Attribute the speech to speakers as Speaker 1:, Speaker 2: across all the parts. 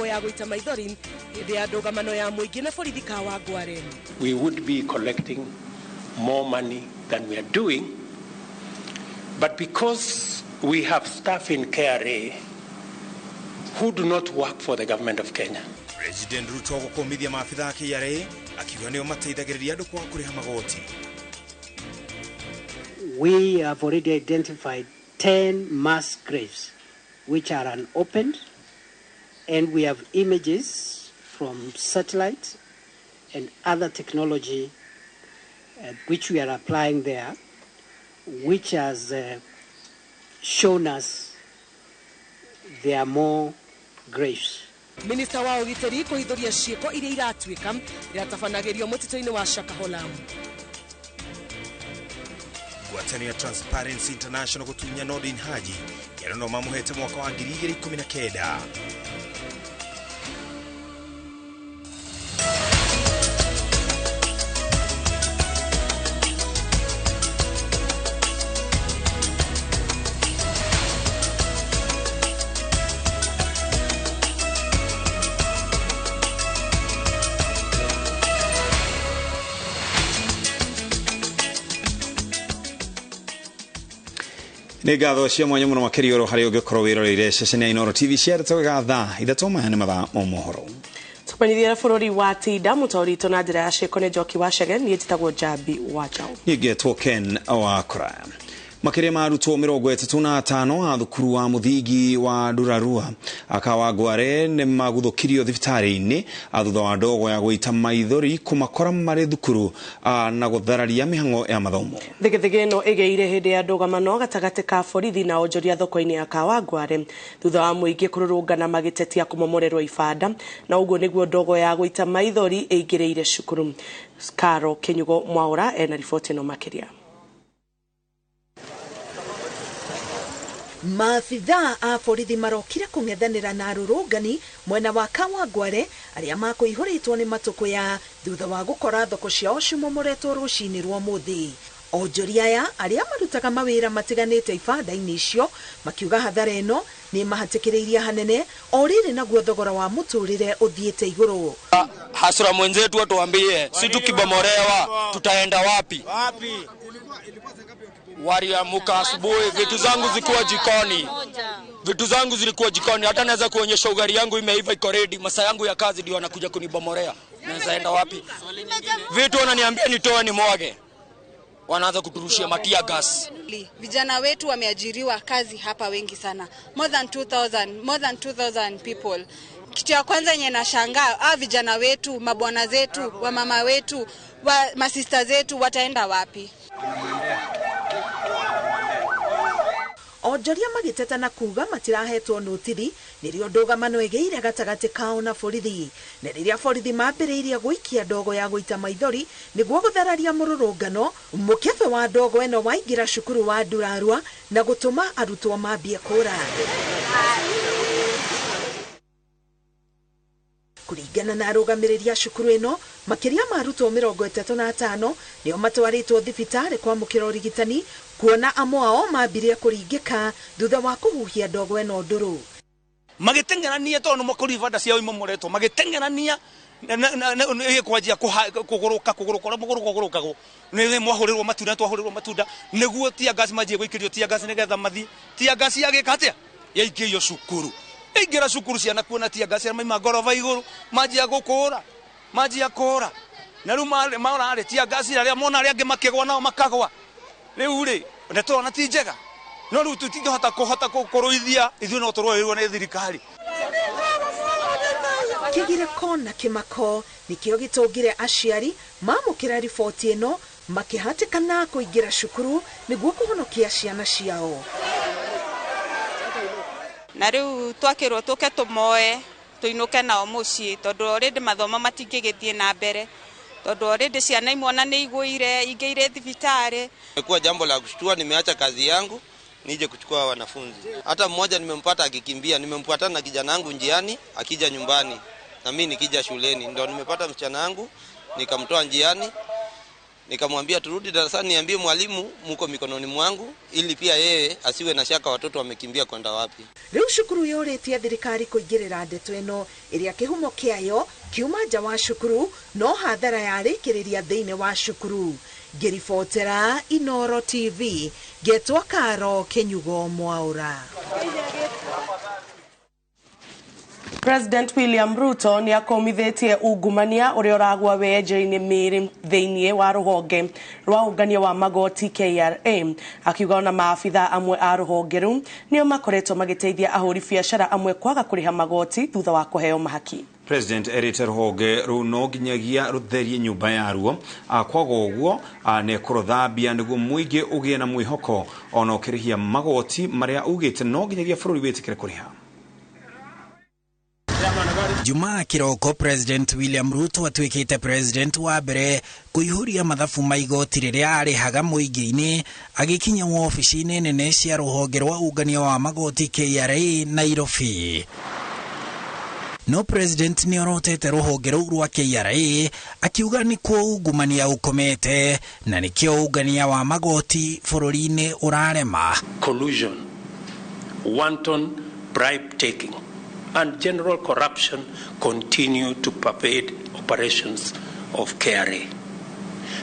Speaker 1: ya gũita maithori hĩndĩ ya ndũgamano ya mũingĩ na borithi Kawangware.
Speaker 2: We would be collecting more money than we are doing, but because we have staff in KRA who do not work for the government of Kenya.
Speaker 3: President Ruto gũkũmithia maabitha a KRA akiuga nĩo mateithagĩrĩria andũ kwaga kũrĩha magoti.
Speaker 4: We have already identified 10 mass graves which are unopened, and we have images from satellite and other technology which we are applying there, which has shown us there are more graves.
Speaker 1: Minista wa ũgitĩri kũhithũria ciĩko iria iratuĩka iratabanagĩrio mũtitũ-inĩ wa Shakahola.
Speaker 3: Ngwatanĩro ya Transparency International gũtunya Nordin Haji kĩrano mamũhete mwaka wa 2019. Nĩ ngatho cia mwanya mũno makĩria ũrĩa harĩa ũngĩkorwo wĩroreire ceceni ya Inooro TV ciarĩtwo gĩga thaa ithatũ maya nĩ mathaa ma mohoro.
Speaker 1: Tũmenyithia bũrũri wa Tinda mũtaũri witũ na njĩra ya ciĩko nĩ Njoki wa Chege, niĩ njĩtagwo Njambi wa Njaũ.
Speaker 3: Niĩ ngetwo Ken wa Kũraya. Makĩria ma arutwo 35 a thukuru wa mũthingi wa Ndurarua Kawangware nĩ maguthũkirio thibitarĩ-inĩ thutha wa ndogo ya gũita maithori kũmakora marĩ thukuru na gũthararia mĩhang'o ya mathomo.
Speaker 1: Thigithigi ĩno ĩgĩire hĩndĩ ya ndũgamano gatagatĩ ka borithi na onjoria thoko-inĩ ya Kawangware thutha wa mũingĩ kũrũrũngana magĩtetia kũmomorerwo ibanda, na ũguo nĩguo ndogo ya gũita maithori ĩingĩrĩire cukuru. Karo Kinyugo Mwaura ena riboti ĩno makĩria.
Speaker 5: Maabithaa a borithi marokire kũng'ethanĩra na arũrũngani mwena wa Kawangware arĩa makũihũrĩtwo nĩ matũkũya thutha wa gũkora thoko ciao cimomoretwo rũcinĩ rwa ũmũthĩ. Onjoria aya arĩa marutaga mawĩra matiganĩte ibanda-inĩ icio makiuga hathara ĩno nĩ mahatĩkĩrĩirie hanene o rĩrĩ naguo thogora wa mũtũrĩre ũthiĩte igũrũ.
Speaker 6: Hasura mwenzetu atuambie, si tukibomorewa tutaenda wapi? Waliamuka asubuhi, vitu zangu zilikuwa jikoni. Vitu zangu zilikuwa jikoni, hata naweza kuonyesha ugali yangu imeiva iko ready, masaa yangu ya kazi ndio wanakuja kunibomorea. Naweza enda wapi? Vitu wananiambia nitoe nimwage. Wanaanza kuturushia matia gas.
Speaker 7: Vijana wetu wameajiriwa kazi hapa wengi sana. More than 2000 people. Kitu ya kwanza yenye nashangaa, vijana wetu, mabwana zetu, wamama wetu, masista zetu wataenda wapi?
Speaker 5: Onjoria magĩteta na kuga matirahetwo notithi nĩrĩo ndũgamano ĩgĩire gatagatĩ kao na borithi, na rĩrĩa borithi mambĩrĩirie gũikia ndogo ya gũita maithori nĩguo gũthararia mũrũrũngano, mũkebe wa ndogo ĩno waingĩra cukuru wa Ndurarua na gũtũma arutwo mambie kũra. Kũringana na arũgamĩrĩri a cukuru ĩno, makĩria ma arutwo 35 nĩo matwarĩtwo thibitarĩ kwamũkĩra ũrigitani kuona amwe ao mambirie kũringĩka thutha wa kũhuhia ndogo ĩno ndũrũ.
Speaker 6: Magĩteng'erania tondũ makũri ibanda ciao imomoretwo, magĩteng'erania kwanjia kũgũrũka kũgũrũka ũrĩa mũgũrũka ũgũrũkagwo nĩ mwahũrĩrwo matunda, twahũrĩrwo matunda nĩguo tear gas manjie gũikĩrio tear gas nĩgetha mathiĩ. Tear gas yagĩka atĩa? Yaikĩrio cukuru. Ingĩra cukuru ciana kuona tear gas maima ngoroba igũrũ manjia gũkũra, manjia kũra, na rĩu mararĩ tear gas arĩa mona arĩa angĩ makĩgwa nao makagwa. Rĩu rĩ nĩ tũrona ti njega, no rĩu tũtingĩhota kũhota kũrũithia ithuĩ no tũrũĩrwo nĩ thirikari.
Speaker 5: Kĩgirĩko na kĩmako nĩkĩo gĩtũngire aciari mamũkĩra riboti ĩno makĩhatĩkana kũingĩra cukuru nĩguo kũhonokia ciana ciao.
Speaker 7: Na rĩu twakĩrwo tũke tũmoe tũinũke nao mũciĩ tondũ already mathomo matingĩgĩthiĩ na mbere tondũ already ciana imwe ona nĩ igũire ingĩ irĩ thibitarĩ.
Speaker 8: Imekuwa jambo la kushtua, nimeacha kazi yangu nije kuchukua wanafunzi. Hata mmoja nimempata akikimbia, nimempata na kijana wangu njiani akija nyumbani na mimi nikija shuleni, ndio nimepata msichana wangu nikamtoa njiani Nikamwambia turudi darasani, niambie mwalimu muko mikononi mwangu, ili pia yeye asiwe na shaka watoto wamekimbia kwenda wapi.
Speaker 5: Rĩu cukuru yũrĩtie thirikari kũingĩrĩra ndeto ĩno ĩrĩa kĩhumo kĩayo kiuma nja wa cukuru no hathara yarĩkĩrĩria thĩinĩ wa cukuru. Ngĩribotera Inoro TV ngetwo Karo Kĩnyugo Mwaura.
Speaker 1: President William Ruto nĩ akomithĩtie ungumania ũrĩa ũragwa wenja-inĩ mĩĩrĩ thĩinĩ wa rũhonge rwa ũngania wa magoti KRA, akiuga ona maabitha amwe a rũhonge rũu nĩo makoretwo magĩteithia ahũri biacara amwe kwaga kũrĩha magoti thutha wa kũheo mahaki.
Speaker 3: President erĩte rũhonge rũu no nginyagia rũtherie nyũmba yaruo, kwaga ũguo nĩ kũrũthambia nĩguo mũingĩ ũgĩe na mwĩhoko ona ũkĩrĩhia magoti marĩa ugĩte no nginyagia bũrũri wĩtĩkĩre kũrĩha.
Speaker 9: Jumaa kiroko President William Ruto atuĩkĩte president wa mbere kũihũria mathabu ma igoti rĩrĩa arĩhaga mũingĩ-inĩ agĩkinya wobici-inĩ nene cia rũhonge rwa ũngania wa magoti KRA Nairobi. No president nĩ orotete rũhonge rũu rwa KRA akiuga nĩkuo ungumania ũkomete na nĩkĩo ũngania wa magoti bũrũri-inĩ ũrarema.
Speaker 2: Collusion, wanton bribe taking and general corruption continue to pervade operations of KRA,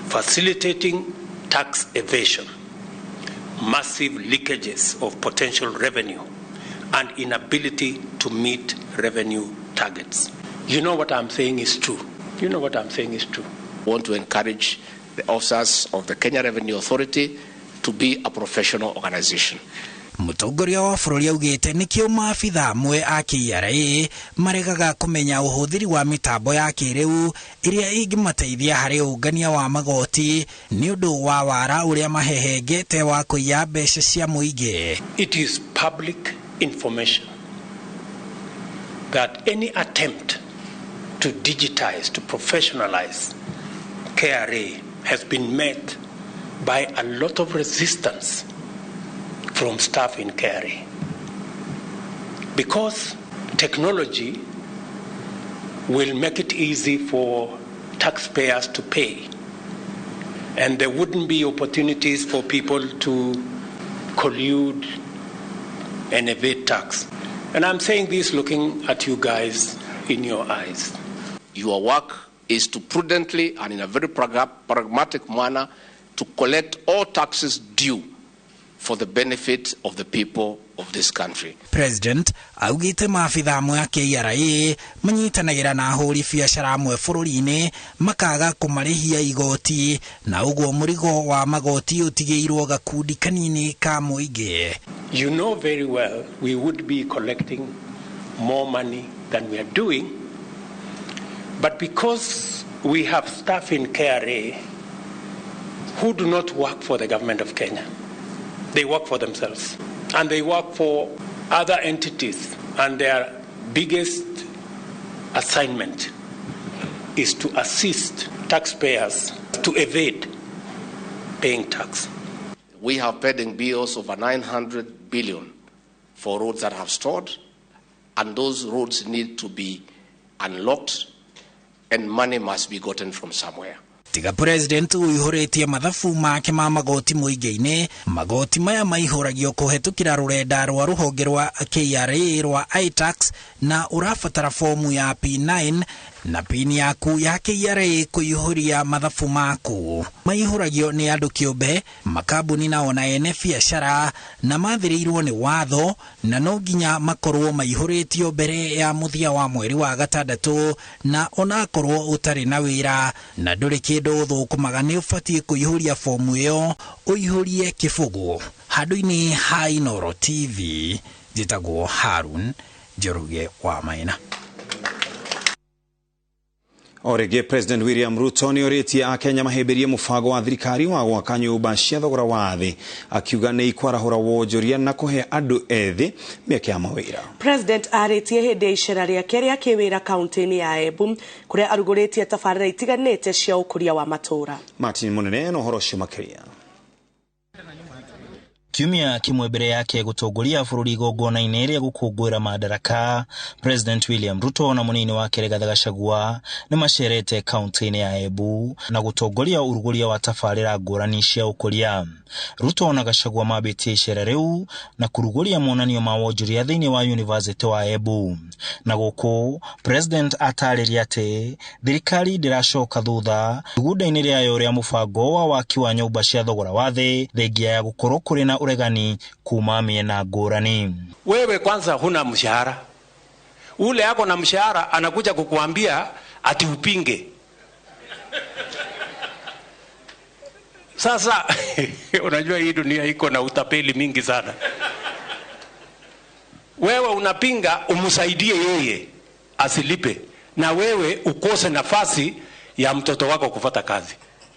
Speaker 2: facilitating tax evasion, massive leakages of potential revenue, and inability to meet revenue targets. You know what I'm saying is true. You know what I'm saying is true.
Speaker 10: I want to encourage the officers of the Kenya Revenue Authority to be a professional organization.
Speaker 9: Mũtongoria wa bũrũri augĩte nĩkĩo maabitha amwe a KRA maregaga kũmenya ũhũthĩri wa mĩtambo ya kĩrĩu ĩrĩa ĩngĩmateithia harĩ ũngania wa magoti nĩ ũndũ wa wara ũrĩa mahehengete wa kũiya mbeca cia mũingĩ.
Speaker 2: It is public information that any attempt to digitize, to professionalize KRA has been met by a lot of resistance from staff in KRA, because technology will make it easy for taxpayers to pay, and there wouldn't be opportunities for people to collude and evade tax. And I'm saying this looking at you guys in your eyes.
Speaker 10: Your work is to prudently and in a very pragmatic manner to collect all taxes due for the benefit of the people of this country.
Speaker 9: President augite maabitha amwe a KRA manyitanagĩra na ahũri biacara amwe bũrũri-inĩ makaga kũmarĩhia igoti na ũguo mũrigo wa magoti ũtigĩirwo gakundi kanini ka mũingĩ.
Speaker 2: You know very well we would be collecting more money than we are doing, but because we have staff in KRA who do not work for the government of Kenya, they work for themselves and they work for other entities, and their biggest assignment is to assist taxpayers to evade paying tax.
Speaker 10: We have pending bills over 900 billion for roads that have stalled, and those roads need to be unlocked and money must be gotten from somewhere.
Speaker 9: Tiga president uihũrĩtie mathabu make ma magoti mũingĩ-inĩ, magoti maya maihũragio kũhetũkĩra rũrenda rwa rũhonge rwa KRA rwa iTax na ũrabatara fomu ya P9 na PIN yaku ya KRA kũihũria mathabu maku. Maihũragio nĩ andũ kĩũmbe, makambuni na ona ene biacara na mathĩrĩirwo nĩ watho na no nginya makorwo maihũrĩtio mbere ya mũthia wa mweri wa gatandatũ, na onakorwo ũtarĩ na wĩra na ndũrĩ kĩndũ ũthũkũmaga nĩ ũbatiĩ kũihũria fomu ĩyo ũihũrie kĩbũgũ. Handũ-inĩ ha Inoro TV njĩtagwo Harun Njoroge wa Maina.
Speaker 3: O rĩngĩ President William Ruto nĩ orĩtie akenya mahĩmbĩrie mũbango wa thirikari wa gwaka nyũmba cia thogora wa thĩ, akiuga nĩ ikwarahũra wonjoria na kũhe andũ ethĩ mĩeke ya mawĩra.
Speaker 1: President arĩtie hĩndĩ ya icera rĩake rĩa kĩwĩra kaunti-inĩ ya Embu kũrĩa arugũrĩtie tabarĩra itiganĩte cia ũkũria wa matũũra.
Speaker 3: Martin Munene na ũhoro ũcio makĩria.
Speaker 11: Kiumia kimwe mbere yake gutongoria bururi igongona-inĩ rĩa gũkũngũĩra madaraka, President William Ruto na mũnini wake Rigathi Gachagua nĩ macerete kaunti-inĩ ya Embu na gũtongoria ũrugũria wa tabarĩra ngũrani cia ũkũria. Ruto na Gachagua mambĩtie icera rĩu na kũrugũria monanio ma wonjoria thĩinĩ wa University wa Embu. Na gũkũ President atarĩria atĩ thirikari ndĩracoka thutha igunda-inĩ rĩayo rĩa mũbango wa waki wa nyũmba cia thogora wa thĩ thengia ya gũkorwo kũrĩ na uregani kuma miena ngũrani.
Speaker 2: Wewe kwanza huna mshahara, ule ako na mshahara anakuja kukuambia ati upinge. Sasa unajua hii dunia iko na utapeli mingi sana. Wewe unapinga umsaidie yeye asilipe, na wewe ukose nafasi ya mtoto wako kufata kazi.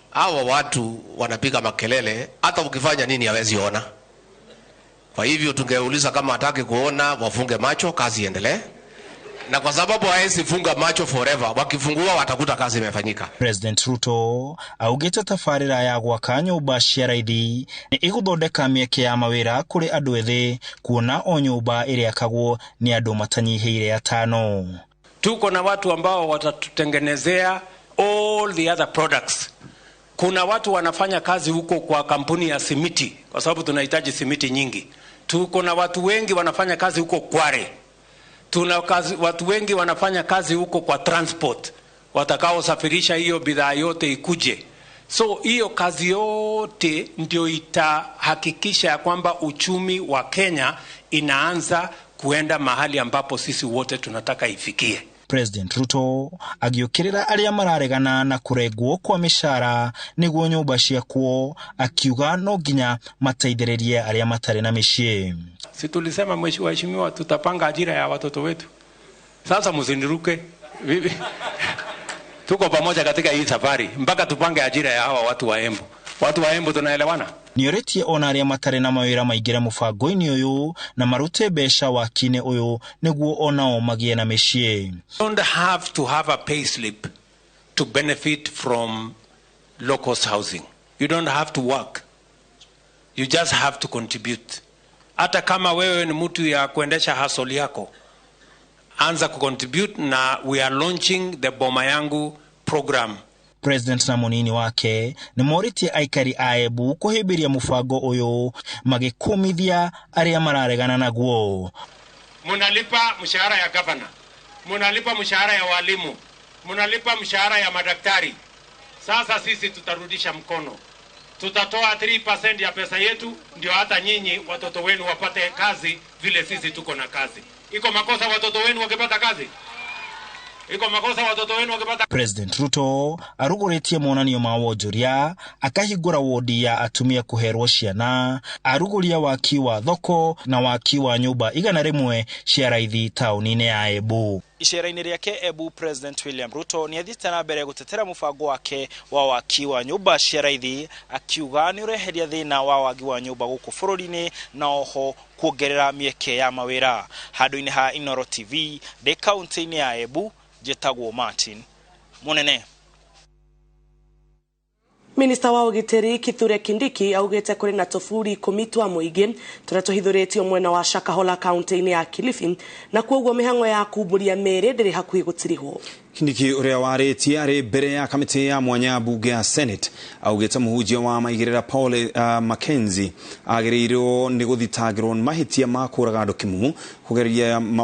Speaker 10: Hawa watu wanapiga makelele, hata ukifanya nini hawezi ona. Kwa hivyo tungeuliza kama hataki kuona, wafunge macho, kazi iendelee. Na kwa sababu hawezi funga macho forever, wakifungua watakuta kazi imefanyika.
Speaker 11: President Ruto augite tabarĩra ya gwaka nyũmba cia raithi nĩ ĩgũthondeka mĩeke ya mawĩra kũrĩ andũ ethĩ, kuona o nyũmba ĩrĩakagwo nĩ andũ matanyihĩire atano.
Speaker 2: Tuko na watu ambao watatutengenezea all the other products. Kuna watu wanafanya kazi huko kwa kampuni ya simiti, kwa sababu tunahitaji simiti nyingi. Tuko na watu wengi wanafanya kazi huko Kware. Tuna watu wengi wanafanya kazi huko kwa transport, watakaosafirisha hiyo bidhaa yote ikuje. So hiyo kazi yote ndio itahakikisha ya kwamba uchumi wa Kenya inaanza kuenda mahali ambapo sisi wote tunataka ifikie.
Speaker 11: President Ruto agĩũkĩrĩra arĩa mararegana na kũrengwo kwa mĩcara nĩguo nyũmba ciakwo, akiuga no nginya mateithĩrĩrie arĩa matarĩ na mĩciĩ.
Speaker 2: Si tulisema mheshimiwa, tutapanga ajira ya watoto wetu. Sasa msiniruke. Tuko pamoja katika hii safari mpaka tupange ajira ya hawa watu wa Embu. Watu wa Embu tunaelewana?
Speaker 11: Nĩorĩtie ona arĩa matarĩ na mawĩra maingĩre mũbango-inĩ ũyũ na marute mbeca waki-inĩ ũyũ nĩguo onao magĩe na mĩciĩ.
Speaker 2: Don't have to have a pay slip to benefit from low cost housing. You don't have to work. You just have to contribute. Hata kama wewe ni mtu ya kuendesha hustle yako, anza kucontribute, na we are launching the Boma Yangu program.
Speaker 11: President na munini wake nĩ morĩtie aikari a Embu kũhĩmbĩria mũbango ũyũ magĩkũmithia arĩa mararegana naguo.
Speaker 2: Munalipa mshahara ya governor, munalipa mshahara ya walimu, munalipa mshahara ya madaktari. Sasa sisi tutarudisha mkono. Tutatoa 3% ya pesa yetu ndio hata nyinyi watoto wenu wapate kazi vile sisi tuko na kazi. Iko makosa watoto wenu wakipata kazi? Iko makosa watoto wenu wakipata?
Speaker 11: President Ruto arugũrĩtie monanio ma wonjoria, akahingũra wodi ya atumia kũherwo ciana, arugũria waki wa thoko na waki wa nyũmba 100 cia raithi taũni-inĩ ya Embu. Icera-inĩ rĩake Embu, President William Ruto nĩ athiĩte na mbere gũtetera mũbango wake wa waki wa nyũmba cia raithi, akiuga nĩ ũreheria thĩna wa wagi wa nyũmba gũkũ bũrũri-inĩ na oho kuongerera mĩeke ya mawĩra. Handũ-inĩ ha Inooro TV ndĩ kaunti-inĩ ya Embu, njĩtagwo Martin Munene.
Speaker 1: Minista wa ũgitĩri Kithure Kindiki augĩte kũrĩ na tũburi 10 twa mũingĩ tũrĩa tũhithũrĩtio mwena wa Shakahola kaunti-inĩ ya Kilifi, na kwoguo mĩhang'o ya kumbũria mĩĩrĩ ndĩrĩ hakuhĩ gũtirihwo.
Speaker 3: Kindiki ũrĩa warĩtie arĩ mbere ya kamĩtĩ ya mwanya bunge ya Senate augĩte mũhunjia wa maigĩrĩra Paul Mackenzie agĩrĩirwo nĩ gũthitangĩrwo mahĩtia ma kũũraga andũ kĩmumu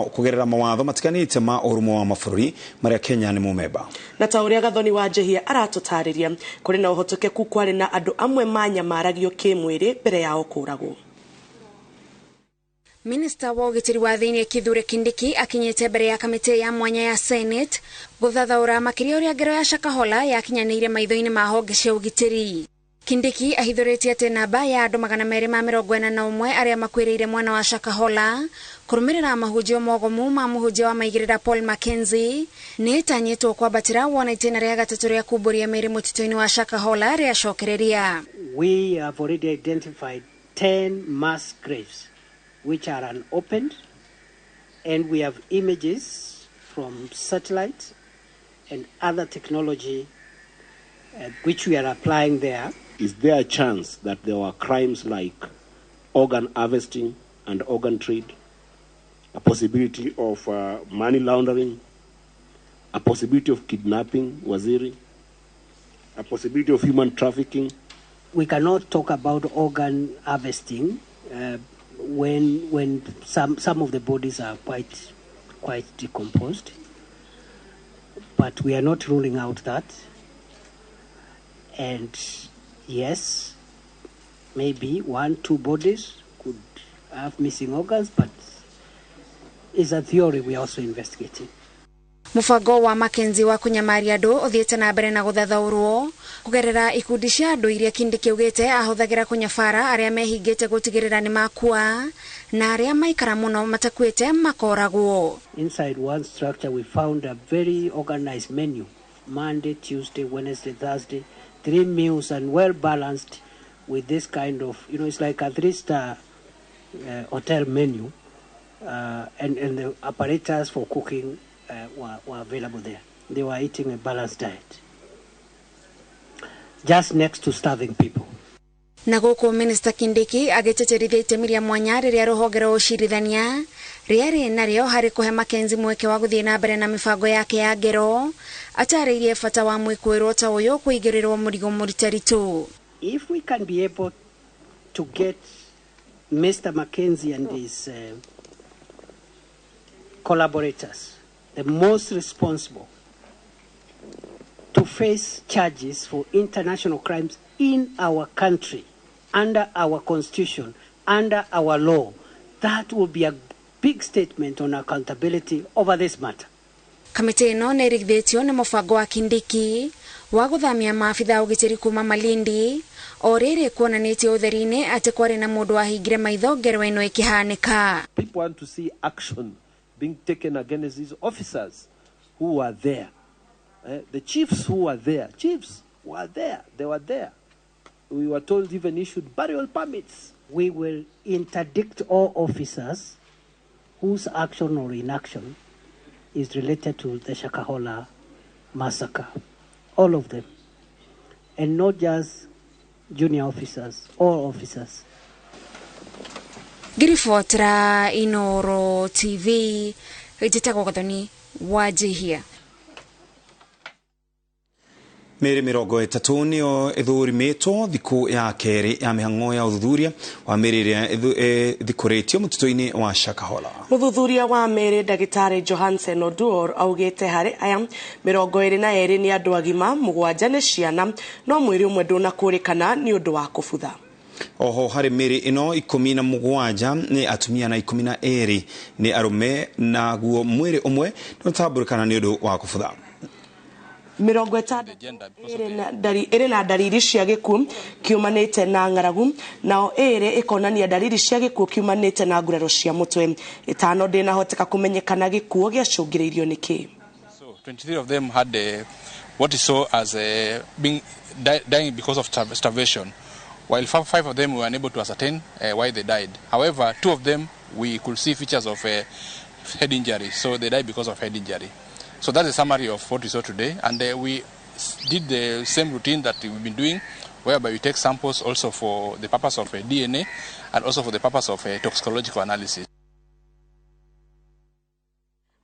Speaker 3: kũgerera mawatho matiganĩte ma ũrũmwe wa mabũrũri marĩa Kenya nĩ mũmemba.
Speaker 1: Na ta ũrĩa Gathoni wa Njehia aratũtarĩria, kũrĩ na ũhotekeku kwarĩ na andũ amwe manyamaragio kĩmwĩrĩ mbere yao kũũragwo.
Speaker 12: Minista wa ũgitĩri wa thĩinĩ Kithure Kindiki akinyĩte mbere ya kamĩtĩ ya mwanya ya Senate gũthathaũra makĩria ũrĩa ngero ya Shakahola yakinyanĩire maitho-inĩ ma honge cia ũgitĩri. Kindiki ahithũrĩtie atĩ namba ya andũ 241 arĩa makuĩrĩire mwena wa Shakahola kũrũmĩrĩra mahunjio mogomu ma mũhunjia wa maigĩrĩra Paul Mackenzie nĩ ĩtanyĩtwo kwambatĩra wona itĩna rĩa gatatũ rĩa kumbũria mĩĩrĩ mũtitũ-inĩ wa Shakahola rĩacokereria.
Speaker 4: We have already identified 10 mass graves which are unopened, and we have images from satellite and other technology which we are applying there.
Speaker 13: Is there a chance that there were crimes like organ harvesting and organ trade, a possibility of money laundering, a possibility of kidnapping, waziri, a possibility of human trafficking.
Speaker 4: We cannot talk about organ harvesting when some of the bodies are quite decomposed, but we are not ruling out that. And yes, maybe 1-2 bodies could have missing organs, but it's a theory we are also investigating.
Speaker 12: Mubango wa Mackenzie wa kunyamaria andu uthiite na mbere na guthathaurwo kugerera ikundi cia andu iria Kindiki augite ahuthagira kunyabara aria mehingite gutigirira ni makua na aria maikara muno matakuite makoragwo.
Speaker 4: Inside one structure we found a very organized menu, Monday, Tuesday, Wednesday, Thursday, 3 meals and well balanced with this kind of, you know, it's like a 3-star hotel menu, and the apparatus for cooking were available there. They were eating a balanced diet, just next to starving people.
Speaker 12: Na guku Minister Kindiki agiteterithia itemi ria mwanya riria ruhonge rwa ucirithania riari nario hari kuhe Mackenzie mweke wa guthie na mbere na mibango yake ya ngero, atarĩirie bata wa mwĩkũĩrwo ta ũyũ kũigĩrĩrwo mũrigo mũritaritu.
Speaker 4: If we can be able to get Mr. Mackenzie and his collaborators, the most responsible, to face charges for international crimes in our country, under our constitution, under our law, that will be a big statement on accountability over this matter.
Speaker 12: Kamĩtĩ ĩno nĩ ĩrigithĩtio nĩ mũbango wa Kindiki wa gũthamia maabitha ũgitĩri kuma Malindi o rĩrĩ kuonanĩtie ũtheri-inĩ atĩ kwarĩ na mũndũ wahingire maitho ngero ĩno ĩkĩhanĩka.
Speaker 14: People want to see action being taken against these officers who were there. The chiefs who were there. Chiefs were there. They were there. We were told even issued burial permits.
Speaker 4: We will interdict all officers whose action or inaction is related to the Shakahola massacre. All of them. And not just junior officers, all officers.
Speaker 12: Ngiribotera Inoro TV, njĩtagwo Gathoni Wanjihia.
Speaker 3: Mĩĩrĩ 30 nĩyo ĩthũrimĩtwo thikũ ya kerĩ ya mĩhang'o ya ũthuthuria wa mĩĩrĩ ĩrĩa ĩthikũrĩtio mũtitũ-inĩ wa Shakahola.
Speaker 1: Mũthuthuria wa mĩĩrĩ ndagĩtarĩ Johansen Oduor augĩte harĩ aya 22 nĩ andũ agima, 7 nĩ ciana, no mwĩrĩ ũmwe ndũnakũrĩkana nĩ ũndũ wa kũbutha.
Speaker 3: Oho harĩ mĩĩrĩ ĩno 17 nĩ atumia na 12 nĩ arũme, naguo mwĩrĩ ũmwe ndũnatambũrĩkana nĩ ũndũ wa kũbutha.
Speaker 1: 60 ĩrĩ na ndariri cia gĩkuũ kiumanĩte na ng'aragu, nao 2 ĩkonania ndariri cia gĩkuũ kiumanĩte na nguraro cia mũtwe. 5 ndĩnahoteka kũmenyekana gĩkuũ gĩacũngĩrĩirio nĩ kĩ.
Speaker 15: So 23 of them had what is saw as being dying because of starvation, while 5 of them were unable to ascertain why they died. However, 2 of them we could see features of head injury, so they died because of head injury. So that's a summary of what we saw today, and we did the same routine that we've been doing, whereby we take samples also for the purpose of DNA and also for the purpose of toxicological analysis.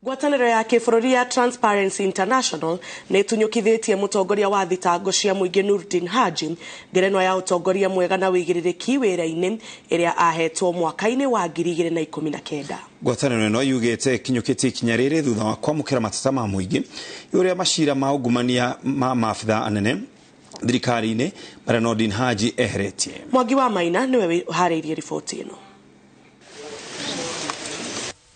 Speaker 1: Ngwatanĩro ya kĩbũrũri ya Transparency International nĩ ĩtunyũkithĩtie mũtongoria wa thitango cia mũingĩ Nurdin Haji ngerenwa ya ũtongoria mwega na wĩigĩrĩrĩki wĩra-inĩ ĩrĩa ahetwo mwaka-inĩ wa 2019.
Speaker 3: Ngwatanĩro ĩno yugĩte ĩkinyũkĩtie ikinya rĩrĩ thutha wa kwamũkĩra mateta ma mũingĩ ũrĩa macira ma ungumania ma maabitha anene thirikari-inĩ marĩa Nurdin Haji eheretie.
Speaker 1: Mwangi wa Maina nĩwe ũharĩirie riboti ĩno.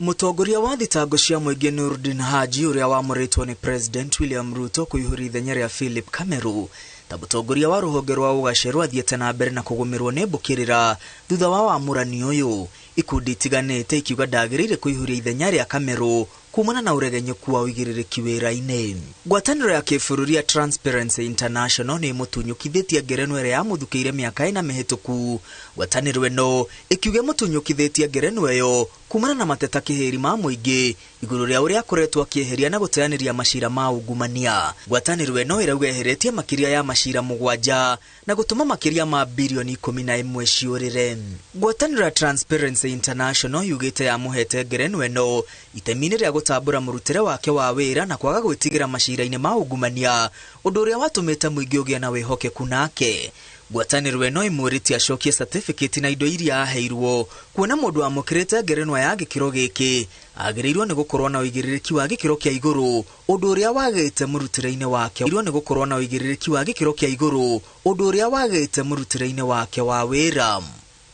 Speaker 16: Mũtongoria wa thitango cia mũingĩ Nurdin Haji ũrĩa wamũrĩtwo nĩ President William Ruto kũihũria ithenya rĩa Philip Kameru ta mũtongoria wa rũhonge rwa ũgacerũ athiĩte na mbere na kũgũmĩrwo nĩ mbũkĩrĩra thutha wa wamũrani ũyũ. Ikundi itiganĩte ikiuga ndagĩrĩire kũihũria ithenya rĩa Kamerũ kumana na ũregenyũku wa ũigĩrĩrĩki wĩra-inĩ. Ngwatanĩro ya kĩbũrũri ya Transparency International nĩ ĩmũtunyũkithĩtie ngerenwa ĩrĩa yamũthukĩire mĩaka 4 mĩhĩtũku. Ngwatanĩro ĩno ĩkiuga ĩmũtunyũkithĩtie ngerenwa ĩyo kumana na mateta kĩhĩri ma mũingĩ igũrũ rĩa ũrĩa akoretwo akĩeheria na gũteanĩria macira ma ungumania. Ngwatanĩro ĩno ĩrauga eheretie makĩria ya macira 7 na gũtũma makĩria ma birioni 11 ciũrĩre. Ngwatanĩro ya Transparency International yugĩte yamũhete ngerenwa ĩno itemi-inĩ rĩa gũtambũra mũrutĩre wake wa wĩra na kwaga gwĩtigĩra macira-inĩ ma ungumania, ũndũ ũrĩa watũmĩte mũingĩ ũgĩe na wĩhokeku nake. Ngwatanĩro ĩno ĩmwĩrĩtie acokie certificate na indo iria aheirwo, kuona mũndũ amũkĩrĩte ngerenwa ya gĩkĩro gĩkĩ agĩrĩirwo nĩ gũkorwo na ũigĩrĩrĩki wa gĩkĩro kĩa igũrũ, ũndũ ũrĩa wagĩte mũrutĩre-inĩ wake. Agĩrĩirwo nĩ gũkorwo na ũigĩrĩrĩki wa gĩkĩro kĩa igũrũ, ũndũ ũrĩa wagĩte mũrutĩre-inĩ wake wa wĩra.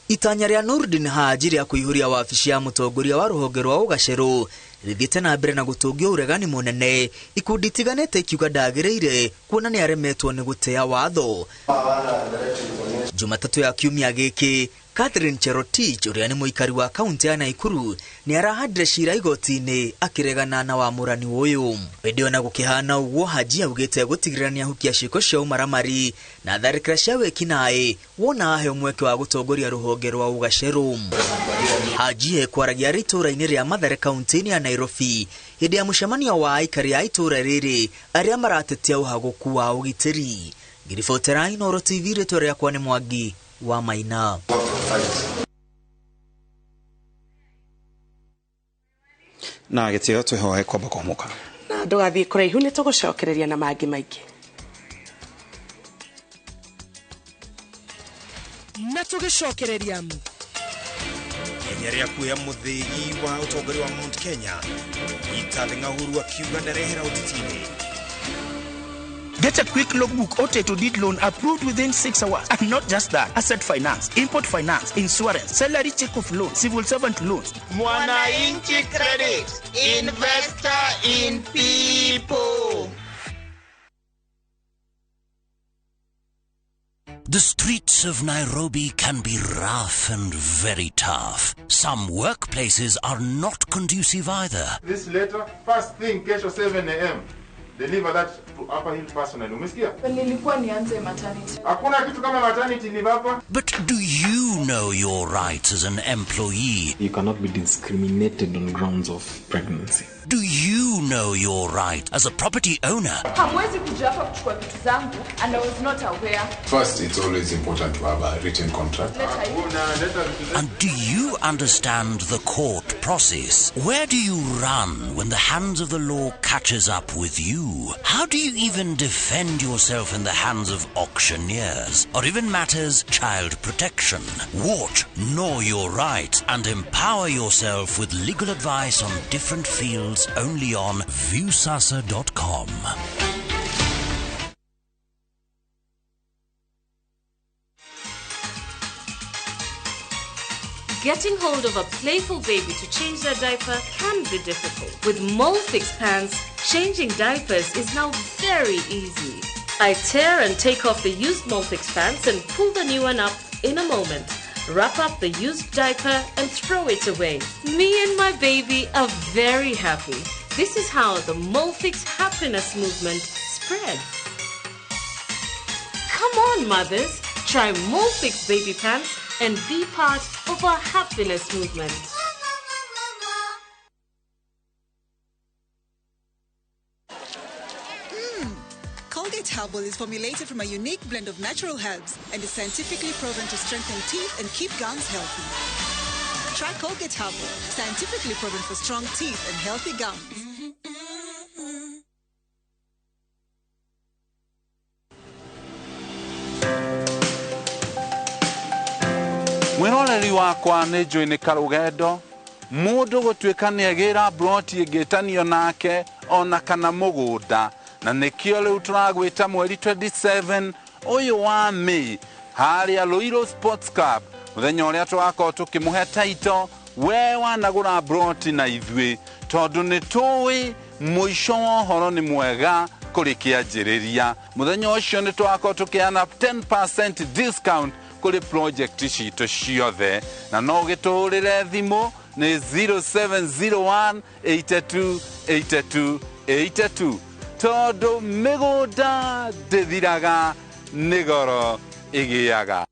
Speaker 16: Itanya rĩa Nurdin Haji rĩa kũihũria wabici ya mũtongoria wa rũhonge rwa ũgacerũ rĩthiĩte na mbere na gũtũngio ũregani mũnene, ikundi itiganĩte ikiuga ndagĩrĩire kuona nĩ aremetwo nĩ gũtĩa watho. Jumatatũ ya kiumia gĩkĩ, Catherine Cherotich ũrĩa nĩ mũikari wa kaunti ya Naikuru nĩ arahandire cira igoti-inĩ akĩregana na wamũrani ũyũ. Hĩndĩ ĩyo na gũkĩhana ũguo, Haji augĩte gũtigĩrĩra nĩ ahukia ciĩko cia ũmaramari na tharĩkĩra cia wĩkinaĩ wona aheo mweke wa gũtongoria rũhonge rwa ũgacerũ. Haji ekwaragia arĩ itũũra-inĩ rĩa Mathare kaunti-inĩ ya Nairobi hĩndĩ ya mũcemanio wa aikari a itũũra rĩrĩ arĩa maratetia ũhagũku wa ũgitĩri. Ngiribotera Inooro TV, rĩtwa rĩakwa nĩ Mwangi wa Maina.
Speaker 3: Na gĩtĩo twĩhoe kwamba kũhũmũka.
Speaker 1: Na ndũgathiĩ kũraihu nĩ tũgũcokereria na mangĩ maingĩ.
Speaker 5: Na tũgĩcokereria
Speaker 3: Kenya rĩa kuoya mũthĩgi wa ũtongoria wa Mount Kenya, Peter Ng'ahuru akiuga ndarehera ũteti-inĩ.
Speaker 17: Get a quick logbook or title deed loan approved within 6 hours. And not just that, asset finance, import finance, insurance, salary check of loan, civil servant loans.
Speaker 18: Mwananchi Credit, investor in people.
Speaker 19: The streets of Nairobi can be rough and very tough. Some workplaces are not conducive either.
Speaker 20: This letter, first thing, kesho 7 a.m. Deliver that to Upper Hill personnel. Umesikia?
Speaker 21: Nilikuwa nianze maternity.
Speaker 20: Hakuna kitu kama maternity leave hapa.
Speaker 19: But do you know your rights as an employee?
Speaker 22: You cannot be discriminated on grounds of pregnancy.
Speaker 19: Do you know your right as a property owner?
Speaker 21: Hamwezi kuja hapa kuchukua vitu zangu and I was not aware.
Speaker 23: First, it's always important to have a written contract.
Speaker 19: And do you understand the court process? Where do you run when the hands of the law catches up with you? How do you even defend yourself in the hands of auctioneers or even matters child protection? Watch Know Your Right and empower yourself with legal advice on different fields only on Viusasa.com.
Speaker 24: Getting hold of a playful baby to change their diaper can be difficult. With Molfix pants, changing diapers is now very easy. I tear and take off the used Molfix pants and pull the new one up in a moment. Wrap up the used diaper and throw it away. Me and my baby are very happy. This is how the Molfix happiness movement spreads. Come on, mothers, try Molfix baby pants and be part of our happiness movement.
Speaker 25: Colgate Herbal is formulated from a unique blend of natural herbs and is scientifically proven to strengthen teeth and keep gums healthy. Try Colgate Herbal, scientifically proven for strong teeth and healthy gums.
Speaker 26: Mwiroreri wakwa nĩ njũĩ nĩ karũgendo mũndũ gũtuĩka nĩ agĩra mburoti ĩngĩtanio nake ona kana mũgũnda na nĩkĩo rĩu tũragwĩta mweri 27 ũyũ wa May harĩa Ruiru Sports Club mũthenya ũrĩa tũgakorwo tũkĩmũhe taito we wanagũra mburoti na ithuĩ tondũ nĩ tũĩ mũico wa ũhoro nĩ mwega kũrĩ kĩanjĩrĩria mũthenya ũcio nĩ tũgakorwo tũkĩheana 10% discount Kũrĩ project citũ ciothe na no ũgĩtũhũrĩre thimũ nĩ 0701 82 82 82 tondũ mĩgũnda ndĩthiraga nĩ goro ĩgĩaga.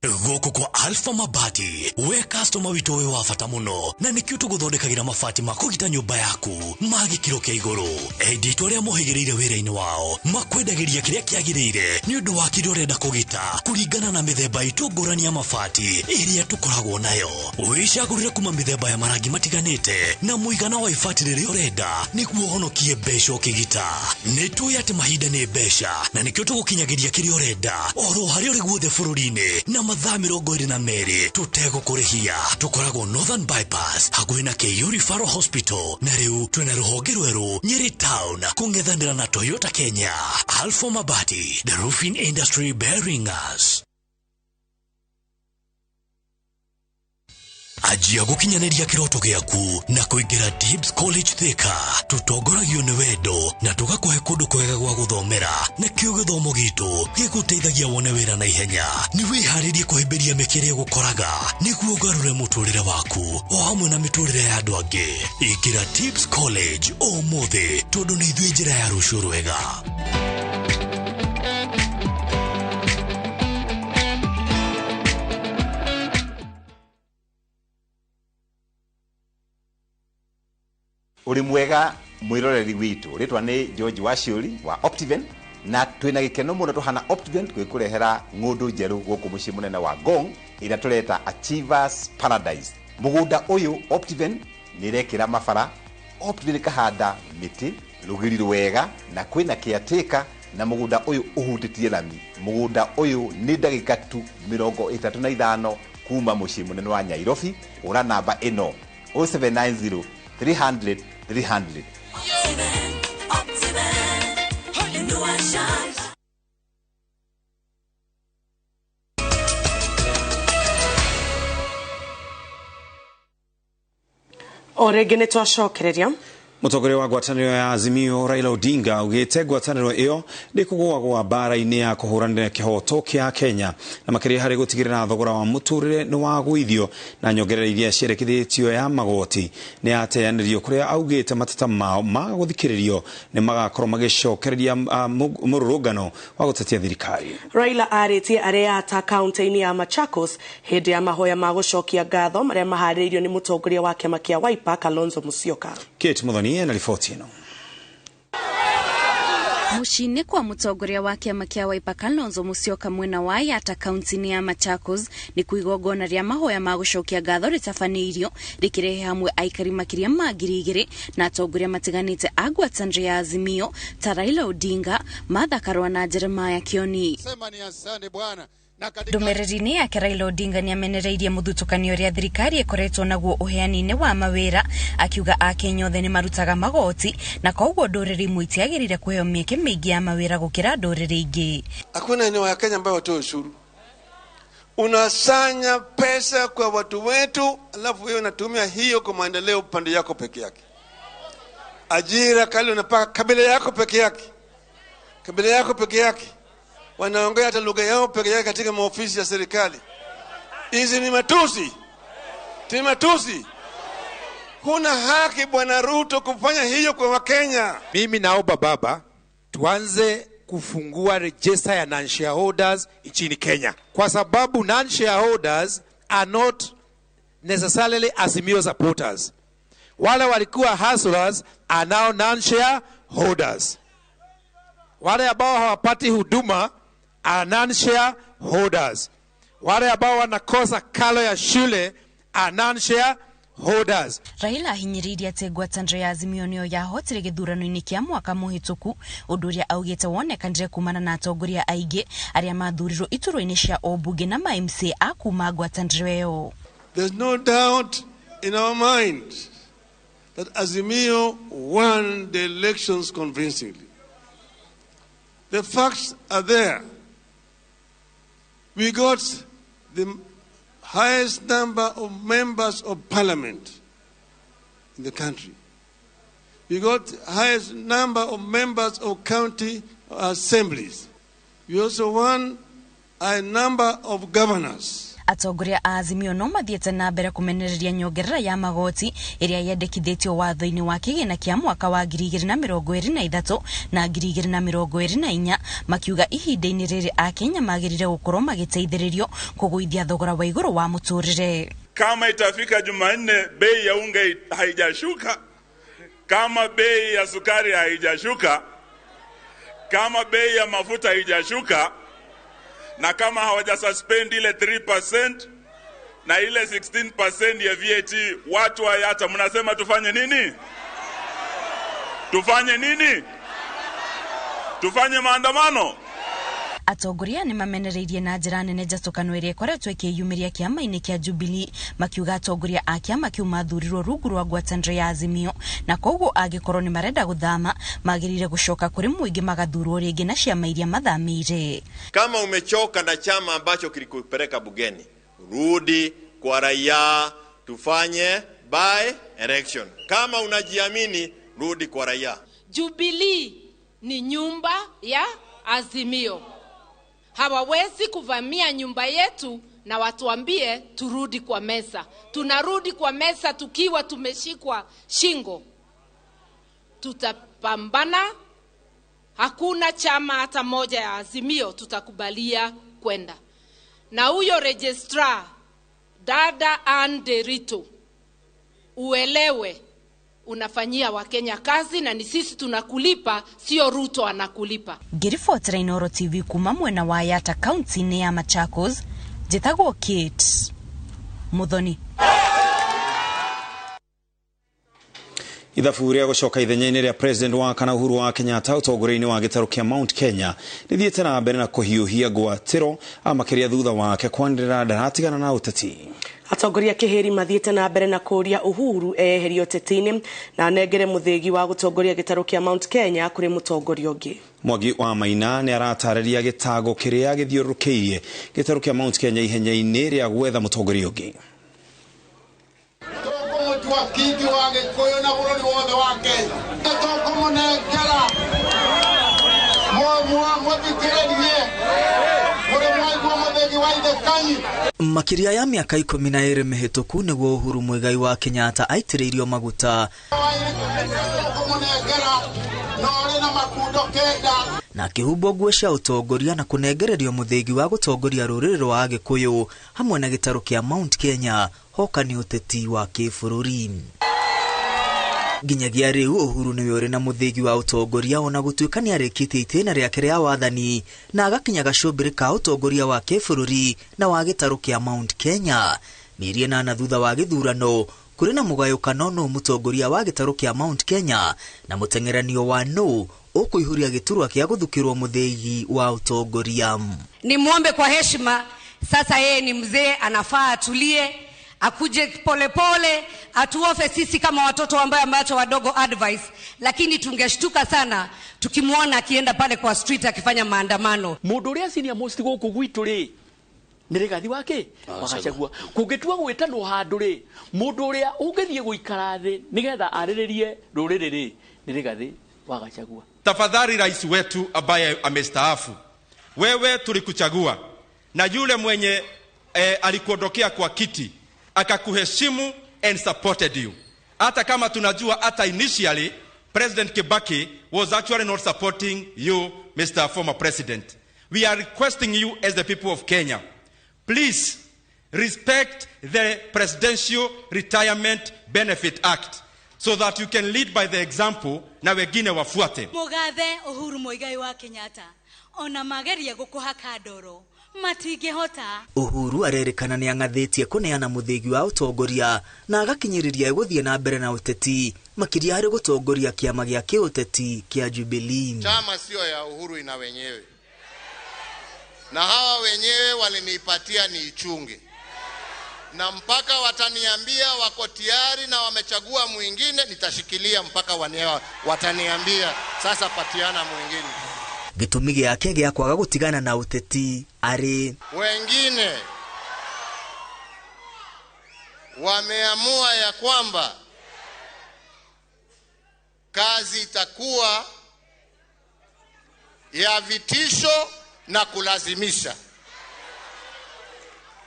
Speaker 19: Gũkũ kwa Alpha Mabati we customer witũ wĩ wa bata mũno na nĩkĩo tũgũthondekagĩra mabati ma kũgita nyũmba yaku ma gĩkĩro kĩa igũrũ. Endia aitũ arĩa mohĩgĩrĩire wĩra-inĩ wao makwendagĩria kĩrĩa kĩagĩrĩire nĩ ũndũ wa kĩrĩa ũrenda kũgita kũringana na mĩthemba itũ ngũrani ya mabati ĩrĩa tũkoragwo nayo. Wĩcagũrĩre kuma mĩthemba ya marangi matiganĩte na mũigana wa ibati rĩrĩa ũrenda nĩguo ũhonokie mbeca ũkĩgita. Nĩ tũĩ atĩ mahinda nĩ mbeca na nĩkĩo tũgũkinyagĩria kĩrĩa ũrenda oro harĩa ũrĩ guothe bũrũri-inĩ na mathaa 22 tũtegũkũrĩhia. Tũkoragwo Northern Bypass hakuhĩ na KU Referral Hospital na rĩu twĩna rũhonge rwerũ Nyeri Town kũng'ethanĩra na Toyota Kenya. Alpha Mabati, the roofing industry bearing us. Anjia gũkinyanĩria kĩroto gĩaku na kũingĩra Tibbs College Thika. Tũtongoragio nĩ wendo na tũgakũhe kũndũ kwega gwa gũthomera na kĩo gĩthomo gitũ gĩgũteithagia wone wĩra na ihenya. Nĩ wĩharĩrie kũhĩmbĩria mĩeke ĩrĩa ĩgũkoraga nĩguo ũgarũre mũtũrĩre waku o hamwe na mĩtũrĩre ya andũ angĩ. Ingĩra Tibbs College ũmũthĩ tondũ nĩ ithuĩ njĩra ya rũciũ rwega.
Speaker 2: Uri mwega mwiroreri witu ritwa ni George Waciuri wa Optiven na twina gikeno muno tuhana Optiven gwikurehera ng'undu njeru guku mucii munene wa Ngong ira tureta Achievers Paradise. Mugunda uyu Optiven ni rekira mabara, Optiven kahanda miti rugiri rwega na kwina caretaker na mugunda uyu uhutitie lami. Mugunda uyu ni ndagika tu 35 kuma mucii munene wa Nairobi. Ura namba ino 0790 300 300.
Speaker 1: O rĩngĩ nĩ twacokereria.
Speaker 3: Mũtongoria wa ngwatanĩro ya Azimio Raila Odinga augĩte ngwatanĩro ĩyo ndĩkũgũagũa mbara-inĩ ya kũhũranĩra kĩhoto kĩa Kenya na makĩria harĩ gũtigĩrĩra thogora wa mũtũrĩre nĩ wagũithio na nyongerera iria ciĩrĩkithĩtio ya magoti nĩ yateanĩrio kũrĩa augĩte mateta mao ma gũthikĩrĩrio nĩ magakorwo magĩcokereria mũrũrũngano wa gũtetia thirikari.
Speaker 1: Raila arĩtie arĩa ata kaunti-inĩ ya Machakos hĩndĩ ya mahoya ma gũcokia ngatho marĩa maharĩrĩirio nĩ mũtongoria wa kĩama kĩa Wiper Kalonzo Musyoka.
Speaker 3: Kate Muthoni na riboti ĩno.
Speaker 6: Muciĩ-inĩ kwa mũtongoria wa kĩama kĩa Wiper Kalonzo Musyoka mwena wa Yatta kaunti-inĩ ya Machakos nĩ kuo igongona rĩa mahoya ma gũcokia ngatho rĩtabanĩirio rĩkĩrehe hamwe aikari makĩria ma 2,000 na atongoria matiganĩte a ngwatanĩro ya Azimio ta Raila Odinga, Martha Karua na Jeremiah Kioni. Ndũmĩrĩri-inĩ yake Raila Odinga nĩamenereirie mũthutũkanio ũrĩa thirikari ĩkoretwo naguo ũheani-inĩ wa mawĩra akiuga akenya othe nĩmarutaga magoti na koguo ndũrĩrĩ imwe itiagĩrĩire kũheo mĩeke mĩingĩ ya mawĩra gũkĩra ndũrĩrĩ ingĩ.
Speaker 7: Hakuna eneo ya Kenya ambayo watoe ushuru. Unasanya pesa kwa watu wetu, alafu wewe unatumia hiyo kwa maendeleo pande yako peke yake. Ajira kali unapaka kabila yako peke yake. Kabila yako peke yake. Wanaongea hata lugha yao peke yake katika maofisi ya serikali. Hizi ni matusi. Ni matusi. Huna haki Bwana Ruto kufanya hiyo kwa Wakenya.
Speaker 8: Mimi naomba baba tuanze kufungua register ya non-shareholders nchini Kenya. Kwa sababu non-shareholders are not necessarily Azimio supporters. Wale walikuwa hustlers are now non-shareholders. Wale ambao hawapati huduma are non-shareholders. Wale ambao wanakosa karo ya shule are non-shareholders.
Speaker 6: Raila ahinyĩrĩirie atĩ ngwatanĩro ya Azimio nĩyo yahotire gĩthurano-inĩ kĩa mwaka mũhĩtũku, ũndũ ũrĩa augĩte wonekanire kumana na atongoria aingĩ arĩa mathurirwo iturwa-inĩ cia ũmbunge na ma MCA a kuma ngwatanĩro ĩyo.
Speaker 7: There's no doubt in our mind that Azimio won the elections convincingly. The facts are there. We got the highest number of members of parliament in the country. We got the highest number of members of county assemblies. We also won a number of governors.
Speaker 6: Atongoria a Azimio no mathiĩte na mbere kũmenereria nyongerera ya magoti ĩrĩa yendekithĩtio watho-inĩ wa kĩgĩna kĩa mwaka wa 2023 na 2024, makiuga ihinda-inĩ rĩrĩ Akenya magĩrĩire gũkorwo magĩteithĩrĩrio kũgũithia thogora wa igũrũ wa mũtũrĩre.
Speaker 4: Kama itafika Jumanne bei ya unga haijashuka, kama bei ya sukari haijashuka, kama bei ya mafuta haijashuka, na kama hawaja suspend ile 3% na ile 16% ya VAT, watu wa Yatta mnasema tufanye nini? Tufanye nini? Tufanye maandamano?
Speaker 6: Atongoria nĩ mamenereirie na njĩra nene njatũkano ĩrĩa ĩkoretwo ĩkĩyumĩria kĩama-inĩ kĩa Jubilee, makiuga atongoria a kĩama kĩu mathurirwo rungu rwa ngwatanĩro ya Azimio, na koguo angĩkorwo nĩ marenda gũthama magĩrĩire gũcoka kũrĩ mũingĩ magathurwo rĩngĩ na ciama iria mathamĩire.
Speaker 9: Kama umechoka na chama ambacho kilikupeleka bugeni, rudi kwa raia, tufanye by election. Kama unajiamini, rudi kwa raia.
Speaker 10: Jubilee ni nyumba ya Azimio. Hawawezi kuvamia nyumba yetu na watuambie turudi kwa meza. Tunarudi kwa meza tukiwa tumeshikwa shingo. Tutapambana. Hakuna chama hata moja ya Azimio tutakubalia kwenda. Na huyo registrar, dada Ann Derito, uelewe unafanyia Wakenya kazi na ni sisi tunakulipa, sio Ruto anakulipa.
Speaker 6: Ngiribotera Inooro TV kuma mwena wa Yatta kaunti-inĩ ya Machakos, njĩtagwo Kate Muthoni.
Speaker 3: Ithabu rĩa gũcoka ithenya-inĩ rĩa president wa kana Uhuru wa Kenyatta ũtongoria-inĩ wa gĩtarũ kĩa Mount Kenya rĩthiĩte na mbere na kũhiũhia ngwatĩro makĩria thutha wake kwanĩrĩra ndaratigana na ũteti.
Speaker 1: Atongoria kĩhĩri mathiĩte na mbere na kũũria Uhuru eherio ũteti-inĩ na anengere mũthĩgi wa gũtongoria gĩtarũ kĩa Mount Kenya kũrĩ mũtongoria ũngĩ.
Speaker 3: Mwangi wa Maina nĩ aratarĩria gĩtango kĩrĩa gĩthiũrũrũkĩirie gĩtarũ kĩa Mount Kenya ihenya-inĩ rĩa gwetha mũtongoria ũngĩ.
Speaker 11: Kigi wa Gikuyu na bũrũri wothe wa Kenya tũkũmũnengera mũthikĩrĩrie mũrĩ mwaigua mũthĩgi wa ithe Kanyi.
Speaker 16: Makĩria ya mĩaka 12 mĩhĩtũku nĩguo Uhuru Muigai wa Kenyatta aitĩrĩirio maguta na akĩhumbwo nguo cia ũtongoria na kũnengererio mũthĩgi wa gũtongoria rũrĩrĩ rwa Agĩkũyũ hamwe na gĩtarũ kĩa Mount Kenya hoka nĩ ũteti wa kĩbũrũri. Nginyagia rĩu Uhuru nĩwe ũrĩ na mũthĩgi wa ũtongoria ona gũtuĩka nĩarĩkĩtie itĩna rĩake rĩa wathani na agakinya gacũmbĩrĩ ka ũtongoria wa kĩbũrũri na wa gĩtarũ kĩa Mount Kenya. Mĩeri 8 thutha wa gĩthurano kũrĩ na mũgayũkano nũ mũtongoria wa gĩtarũ kĩa Mount Kenya na mũteng'eranio wa nũ ũkũihũria gĩturwa kĩa gũthukĩrwo mũthĩgi wa ũtongoria.
Speaker 13: Ni muombe kwa heshima, sasa yeye ni mzee, anafaa atulie, akuje polepole, atuofe sisi kama watoto ambao ameacha wadogo advice, lakini tungeshtuka sana tukimuona akienda pale kwa street akifanya maandamano.
Speaker 14: Mundu uria senior most guku gwitu ri ni Rigathi wake wagacagua kungitua gwitanwo handu ri mundu uria ungithie guikara thi nigetha ariririe ruriri ri ni Rigathi wagacagua.
Speaker 27: Tafadhali rais wetu ambaye amestaafu, wewe tulikuchagua na yule mwenye alikuondokea kwa kiti akakuheshimu and supported you. Hata kama tunajua hata initially President Kibaki was actually not supporting you, Mr. Former President. We are requesting you as the people of Kenya, please respect the Presidential Retirement Benefit Act so that you can lead by the example na wengine wafuate.
Speaker 28: Mugathe Uhuru Muigai wa Kenyatta ona mageria gukuhaka ndoro matingĩhota.
Speaker 16: Uhuru arerĩkana nĩ ang'athĩtie kũneana mũthĩgi wa ũtongoria na agakinyĩrĩria gũthiĩ na mbere na ũteti makĩria harĩ gũtongoria kĩama gĩa kĩũteti kĩa Jubilee.
Speaker 29: Chama sio ya Uhuru, ina wenyewe, na hawa wenyewe walinipatia niichunge, na mpaka wataniambia wako tayari na wamechagua mwingine, nitashikilia mpaka wataniambia sasa patiana mwingine.
Speaker 16: Gĩtũmi gĩake gĩa kwaga gũtigana na ũteti arĩ
Speaker 29: wengine wameamua ya kwamba kazi itakuwa ya vitisho na kulazimisha.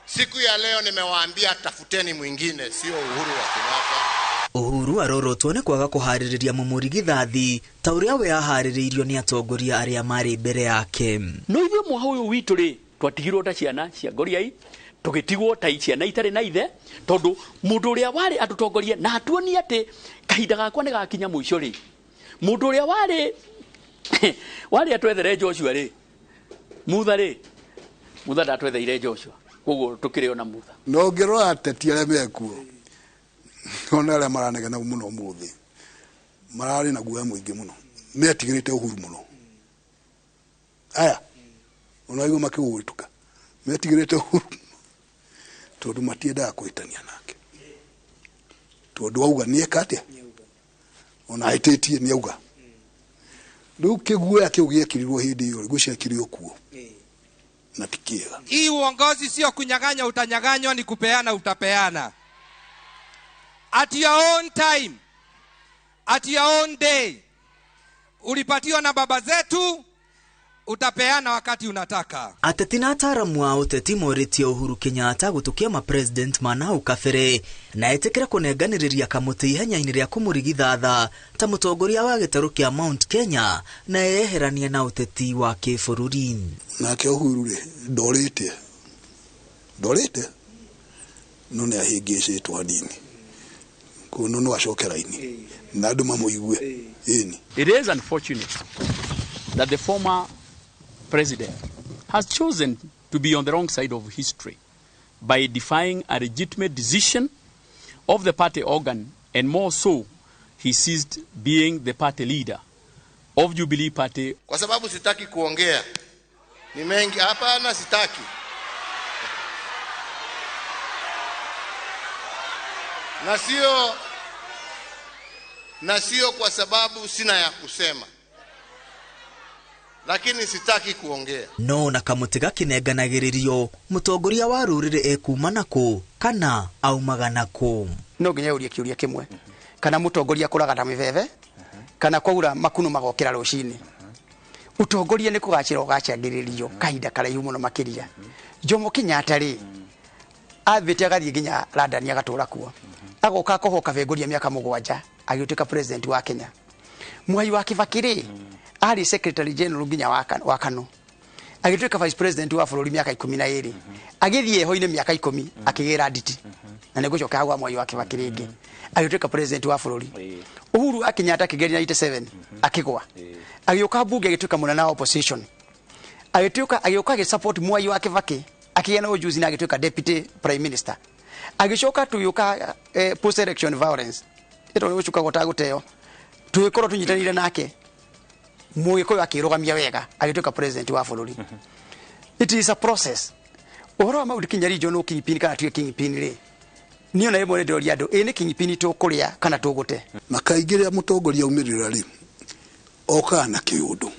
Speaker 29: Siku ya leo nimewaambia tafuteni mwingine, sio Uhuru wa Kenyatta.
Speaker 16: Uhuru arorotwo nĩ kwaga kũharĩrĩria mũmũrigithathi ta ũrĩa we aharĩrĩirio nĩ atongoria arĩa marĩ mbere yake.
Speaker 14: No ithuĩ mwaha ũyũ witũ rĩ, twatigirwo ta ciana cia ngoriai, tũgĩtigwo ta ciana itarĩ na ithe, tondũ mũndũ ũrĩa warĩ atũtongorie na atuonie atĩ kahinda gakwa nĩ gakinya mũico rĩ, mũndũ ũrĩa warĩ atwethere Joshua rĩ, Mutha rĩ, Mutha ndatwetheire Joshua, koguo tũkĩrĩ ona Mutha.
Speaker 5: No ngĩrora ateti arĩa mekuo, ona arĩa maranegena mũno ũmũthĩ, mararĩ na guoya mũingĩ mũno, metigĩrĩte Uhuru mũno. Aya, ona aigua makĩgũgĩtũka, metigĩrĩte Uhuru tondũ matiendaga kũhĩtania nake, tondũ auga nĩeka atĩa, ona ahĩtĩtie nĩauga. Rĩu kĩguoya kĩu gĩekĩrirwo hĩndĩ ĩyo, gũciekĩrirwo kuo na ti kĩega.
Speaker 12: Hii uongozi sio kunyang'anya, utanyang'anywa, ni kupeana, utapeana. At your own time, at your own day. Ulipatiwa na baba zetu, utapeana wakati unataka.
Speaker 16: Ateti na ataaramu a ũteti morĩtie Uhuru Kenyatta gũtũkia ma president mana hau kabere na etĩkĩre kũnenganĩrĩria kamũtĩ ihenya-inĩ rĩa kũmũrigithatha ta mũtongoria wa gĩtarũ kĩa Mount Kenya na eyeheranie na ũteti wa kĩbũrũri.
Speaker 5: Nake Uhuru rĩ, ndorĩte no nĩ ahĩngĩcĩtwo hanini, koguo no acoke raini na andũ mamũigue. Ĩni.
Speaker 14: It is unfortunate that the former president has chosen to be on the wrong side of history by defying a legitimate decision of the party organ, and more so, he ceased being the party leader of Jubilee Party.
Speaker 29: Kwa sababu sitaki kuongea, ni mengi hapana, sitaki. Na sio kwa sababu sina ya kusema, lakini sitaki kuongea.
Speaker 16: No na kamũtĩ gakinenganagĩrĩrio mũtongoria wa rũrĩrĩ ekuma nakũ kana aumaga nakũ.
Speaker 15: No nginya ũrie kĩũria kĩmwe, kana mũtongoria kũraga na mĩbebe kana kwaura makuno magokĩra rũcinĩ. Ũtongoria nĩ kũgacĩra ũgacangĩrĩrio kahinda karaihu mũno makĩria. Jomo Kenyatta rĩ, athĩte agathiĩ nginya London agatũra kuo, agoka akohoka bengoria mĩaka 7 agĩtuĩka president wa Kenya. Mwai wa Kibaki rĩ, arĩ secretary general nginya wa KANU, agĩtuĩka vice president wa bũrũri mĩaka 12, agĩthiĩ heho-inĩ mĩaka 10 akĩgĩra nditi, na nĩ gũcoka hau Mwai wa Kibaki rĩngĩ agĩtuĩka president wa bũrũri. Uhuru Kenyatta akĩgeria 97 akĩgwa, agĩũka bunge agĩtuĩka mũnene wa opposition, agĩtuĩka agĩũka agĩsupport Mwai wa Kibaki, akĩgĩa na ũjuzi na agĩtuĩka deputy prime minister. Agĩcoka tũgĩũka post election violence ĩto gũcuka gũtagũteo, tũgĩkorwo tũnyitanĩire nake, Mũgĩkũyũ akĩrũgamia wega agĩtuĩka president wa bũrũri. It is a process. Ũhoro wa Mount Kenya region no kingpin kana tuge kingpin rĩ, niĩ ona rĩmwe nĩndĩroria andũ, ĩ nĩ kingpin tũkũrĩa kana tũgũte?
Speaker 5: Na kaingĩ rĩrĩa mũtongoria aumĩrĩra rĩ, okaga na kĩũndũ.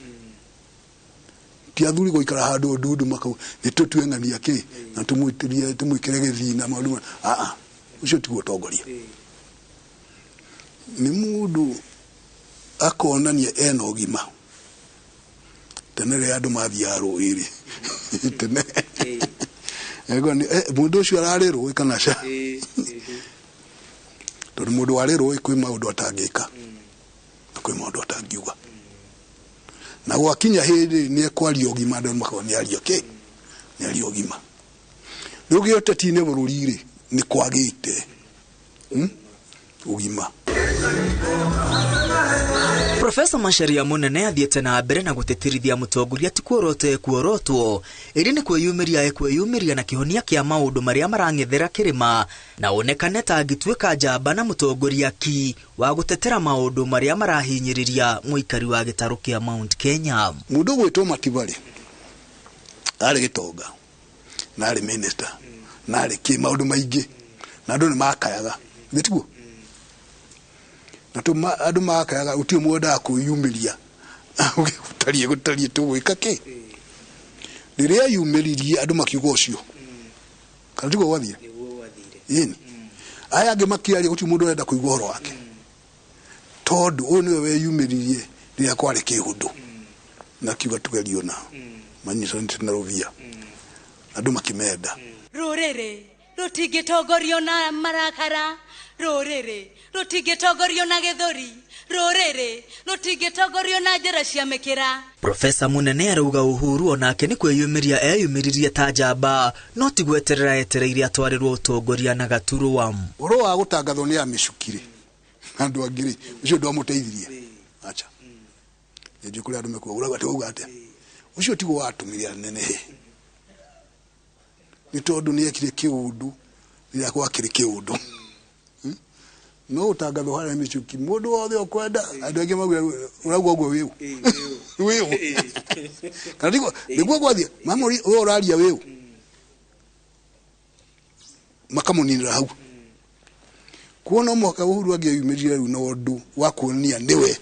Speaker 5: Ti athuri gũikara handũ ndundu makau nĩ tũtue ng'ania kĩ na tũmwĩtĩrie tũmwĩkĩre gĩthina maũndũ a ũcio tiguo ũtongoria. Nĩ mũndũ akonania ena ũgima. Tene rĩrĩa andũ mathiaga rũĩ rĩ, tene mũndũ ũcio ararĩ rũĩ kana ca, tondũ mũndũ warĩ rũĩ kwĩ maũndũ atangĩka na kwĩ maũndũ atangiuga, na gwakinya hĩndĩ nĩ ekwaria ũgima, andũ makauga nĩ aria kĩ, nĩ aria ũgima. Rĩu gĩũteti-inĩ bũrũri rĩ, nĩ kwagĩte ũgima.
Speaker 16: Profesa Macharia Munene athiĩte na mbere na gũtĩtĩrithia mũtongoria ti kuorota ekuorotwo ĩrĩ nĩ kwĩyumĩria ekwĩyumĩria na kĩhonia kĩa maũndũ marĩa marang'ethera kĩrĩma, na onekane ta angĩtuĩka njamba na mũtongoria ki wa gũtetera maũndũ marĩa marahinyĩrĩria mũikari wa gĩtarũ kĩa Mount Kenya.
Speaker 5: Mũndũ ũgwĩtwo Matiba rĩ, arĩ gĩtonga na arĩ minister na arĩ kĩ maũndũ maingĩ, na andũ nĩ makayaga, nĩ tiguo? Na andũ makayaga gũtirĩ mũndũ wendaga kwĩyumĩria gũtariĩ tũgwĩka kĩ. Rĩrĩa eyumĩririe andũ makiuga ũcio, kana tiguo gwathire? Ĩni. Aya angĩ makĩaria gũtirĩ mũndũ ũrenda kũigua ũhoro wake, tondũ ũyũ nĩwe weyumĩririe rĩrĩa kwarĩ kĩũndũ na kiuga tugerio na Manyitanĩte na rũvia. Andũ makĩmenda.
Speaker 28: Rũrĩrĩ rũtingĩtongorio na marakara, rũrĩrĩ rũtingĩtongorio na gĩthũri, rũrĩrĩ rũtingĩtongorio na njĩra cia mĩkĩra.
Speaker 16: Profesa Munene arauga Uhuru onake nĩ kwĩyumĩria eyumĩririe ta njamba no ti gweterera etereire atwarĩrwo ũtongoria na gaturwa.
Speaker 5: Ũhoro wa gũtangathwo nĩ amĩcukire andũ angĩ rĩ, ũcio ndwamũteithirie. Acha. Nĩnjũĩ kũrĩa andũ mekuga ũrauga atĩa ũrauga atĩa. Ũcio tiguo watũmire anenehe. Nĩ tondũ nĩ ekire kĩũndũ rĩrĩa gwakĩrĩ kĩũndũ. No ũtangathwo harĩa mĩcuki mũndũ wothe ũkwenda andũ aingĩ mauga ũrauga ũguo wĩũ. Wĩũ. Kana tiguo nĩguo gwathiĩ mamũri ũyũ ũraria wĩũ. Makamũninĩra hau. Kuona mũhaka Uhuru angĩeyumĩrire rĩu na ũndũ wa kuonania nĩwe.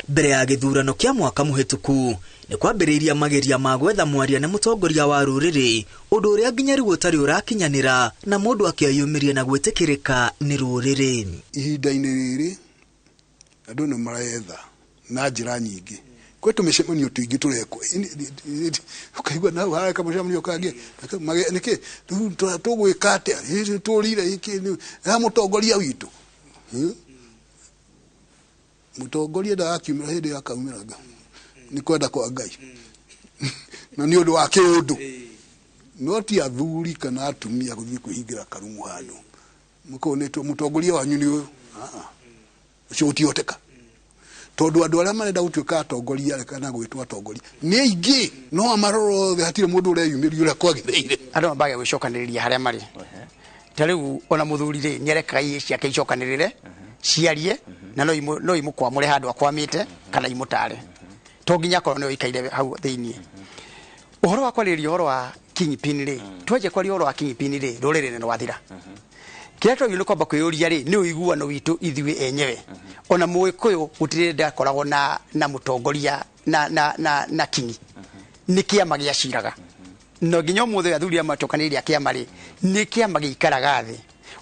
Speaker 16: Mbere ya gĩthurano kĩa mwaka mũhĩtũku nĩ kwambĩrĩirie mageria ma gwetha mwaria na mũtongoria wa rũrĩrĩ, ũndũ ũrĩa nginya rĩu ũtarĩ ũrakinyanĩra na mũndũ akĩyumĩria na gwĩtĩkĩrĩka nĩ rũrĩrĩ.
Speaker 5: Ihinda-inĩ rĩrĩ andũ nĩ maretha na njĩra nyingĩ. Kwĩ tũmĩcemanio tũingĩ tũrekwo. Ũkaigua na hau hareka mũcemanio kangĩ. Nĩkĩ tũgwĩka atĩa? Tũrire gĩkĩ ha mũtongoria witũ. Mũtongoria ndagakiumĩra hĩndĩ ĩyo akaumĩra nĩ kwenda kwa Ngai na nĩ ũndũ wa kĩũndũ. No ti athuri kana atumia gũthiĩ kwĩhingĩra karumu handũ mũkonetwo mũtongoria wanyu nĩ ũyũ. Ũcio ũtihoteka tondũ andũ arĩa marenda gũtuĩka atongoria kana gwĩtwo atongoria nĩ aingĩ, no amarora othe hatirĩ mũndũ ũreyumĩria ũrĩa kwagĩrĩire.
Speaker 15: Andũ mambaga gwĩcokanĩrĩria harĩa marĩ. Ta rĩu ona mũthuri rĩ nĩarekaga iĩ ciake icokanĩrĩre ciarie na no imũkwamũre handũ akwamĩte kana imũtare. To nginya akorwo nĩwe ũikaire hau thĩiniĩ. Ũhoro wa kwarĩrĩria ũhoro wa kingpin rĩ, twanjia kwaria ũhoro wa kingpin rĩ, rũrĩrĩ nĩ rwathira. Kĩrĩa twagĩrĩirwo nĩ kwamba kwĩyũria rĩ, nĩ ũiguano witũ ithuĩ enyewe. Ona Mũgĩkũyũ gũtirĩ ndakoragwo na mũtongoria na kingi. Nĩ kĩama gĩaciraga. No nginya ũmũthĩ athuri aya macokanĩrĩire a kĩama rĩ, nĩ kĩama gĩikaraga thĩ.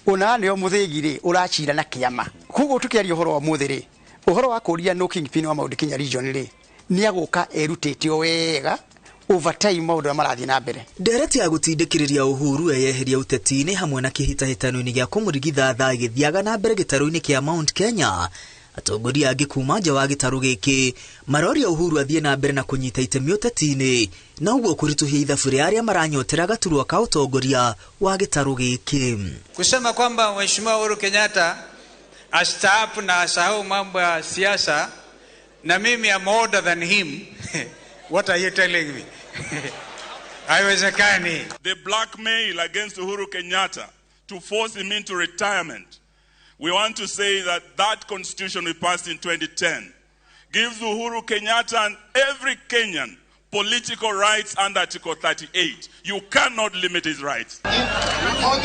Speaker 15: Ona nĩo mũthĩgi rĩ, ũracira na kĩama. Koguo tũkĩaria ũhoro wa ũmũthĩ rĩ, ũhoro wa kũũria no kingpin wa Mount Kenya region rĩ, nĩ agũka erutĩte o wega over time maũndũ marĩa marathiĩ na mbere.
Speaker 16: Ndereti ya gũtindĩkĩrĩria Uhuru eyeheria ũteti-inĩ hamwe na kĩhĩtahĩtano-inĩ gĩa kũmũrigitha ĩgĩthiaga na mbere gĩtarũ-inĩ kĩa Mount Kenya. Atongoria angĩ kuma nja wa gĩtarũ gĩkĩ maroria Uhuru athiĩ na mbere na kũnyita itemi ũteti-inĩ na ũguo kũritũhia ithabu rĩa arĩa maranyotera gaturwa ka ũtongoria wa gĩtarũ gĩkĩ.
Speaker 17: Kusema kwamba Mheshimiwa Uhuru Kenyatta astaafu na asahau mambo ya siasa na mimi am older than him. What are you telling me? Haiwezekani.
Speaker 4: The blackmail against Uhuru Kenyatta to force him into retirement. We want to say that that constitution we passed in 2010 gives Uhuru Kenyatta and every Kenyan political rights under Article 38. You cannot limit his rights.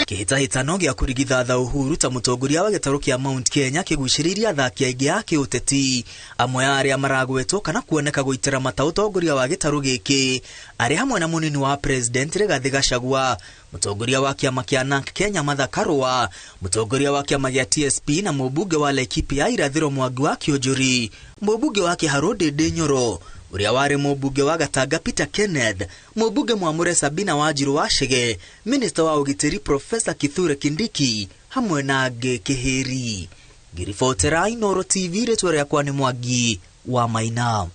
Speaker 16: Kĩhĩtahĩtano gĩa kũrigithatha Uhuru ta mũtongoria wa gĩtarũ kĩa Mount Kenya kĩgucĩrĩirie athaki aingĩ a kĩũteti. Amwe a arĩa maragwetwo kana kuoneka gũitĩra mata ũtongoria wa gĩtarũ gĩkĩ arĩ hamwe na mũnini wa President Rigathi Gachagua, mũtongoria wa kĩama kĩa NARC Kenya Martha Karua, mũtongoria wa kĩama gĩa TSP na mũmbunge wa Laikipia Irathĩro Mwangi wa Kĩũnjũri, mũmbunge wa Kĩharũ Ndĩndĩ Nyoro, ũrĩa warĩ mũmbunge wa Gatanga Peter Kenneth, mũmbunge Mwamũre Sabina Wanjiru wa Chege, minista wa ũgitĩri Profesa Kithure Kindiki hamwe na angĩ kĩhĩri. Ngĩribotera Inooro TV, rĩtwa rĩakwa nĩ Mwangi wa Maina.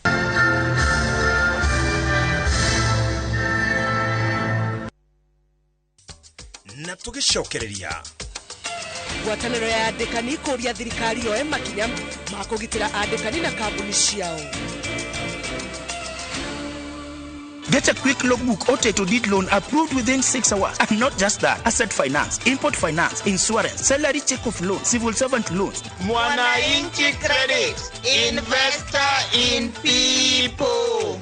Speaker 18: Na tũgĩcokereria
Speaker 1: ngwatanĩro ya andĩkani kũũria thirikari yoe makinya ma kũgitĩra andĩkani na kambuni ciao.
Speaker 20: Get a quick logbook or title deed loan approved within 6 hours. And not just that, asset finance, import finance, insurance, salary check-off loan, civil servant loans.
Speaker 21: Mwananchi Credit, investor in people.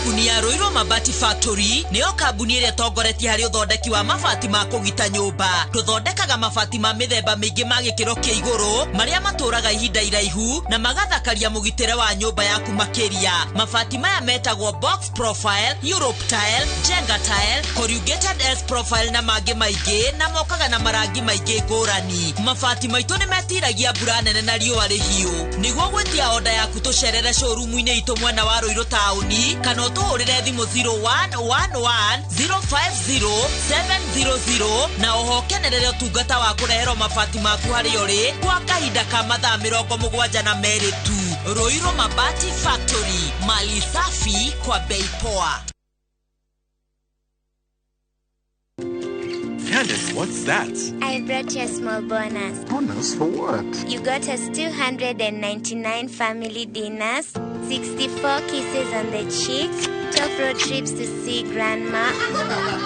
Speaker 2: Kambuni ya Ruiru Mabati Factory nĩyo kambuni ĩrĩa ĩtongoretie harĩ ũthondeki wa mabati ma kũgita nyũmba. Tũthondekaga mabati ma mĩthemba mĩingĩ ma gĩkĩro kĩa igũrũ marĩa matũraga ihinda iraihu na magathakaria mũgitĩre wa nyũmba yaku makĩria. Mabati maya metagwo box profile, Europe tile, Jenga tile, corrugated S profile na mangĩ maingĩ, na mokaga na marangi maingĩ ngũrani. Mabati maitũ nĩ metiragia mbura nene na riũa rĩhiũ. Nĩguo gwĩtia oda yaku tũcerere showroom-inĩ itũ mwena wa Ruiru taũni kana ũtũhũrĩre thimũ 0111 050 700 na oho kenerere ũtungata wa kũreherwo mabati maku harĩa ũrĩ kwa kahinda ka mathaa 72 tu. Ruiru Mabati Factory, mali safi kwa bei poa.
Speaker 7: Candace, what's that?
Speaker 8: I brought you a small bonus.
Speaker 7: Bonus for what?
Speaker 8: You got us 299 family dinners, 64 kisses on the cheek, 12 road trips to see grandma,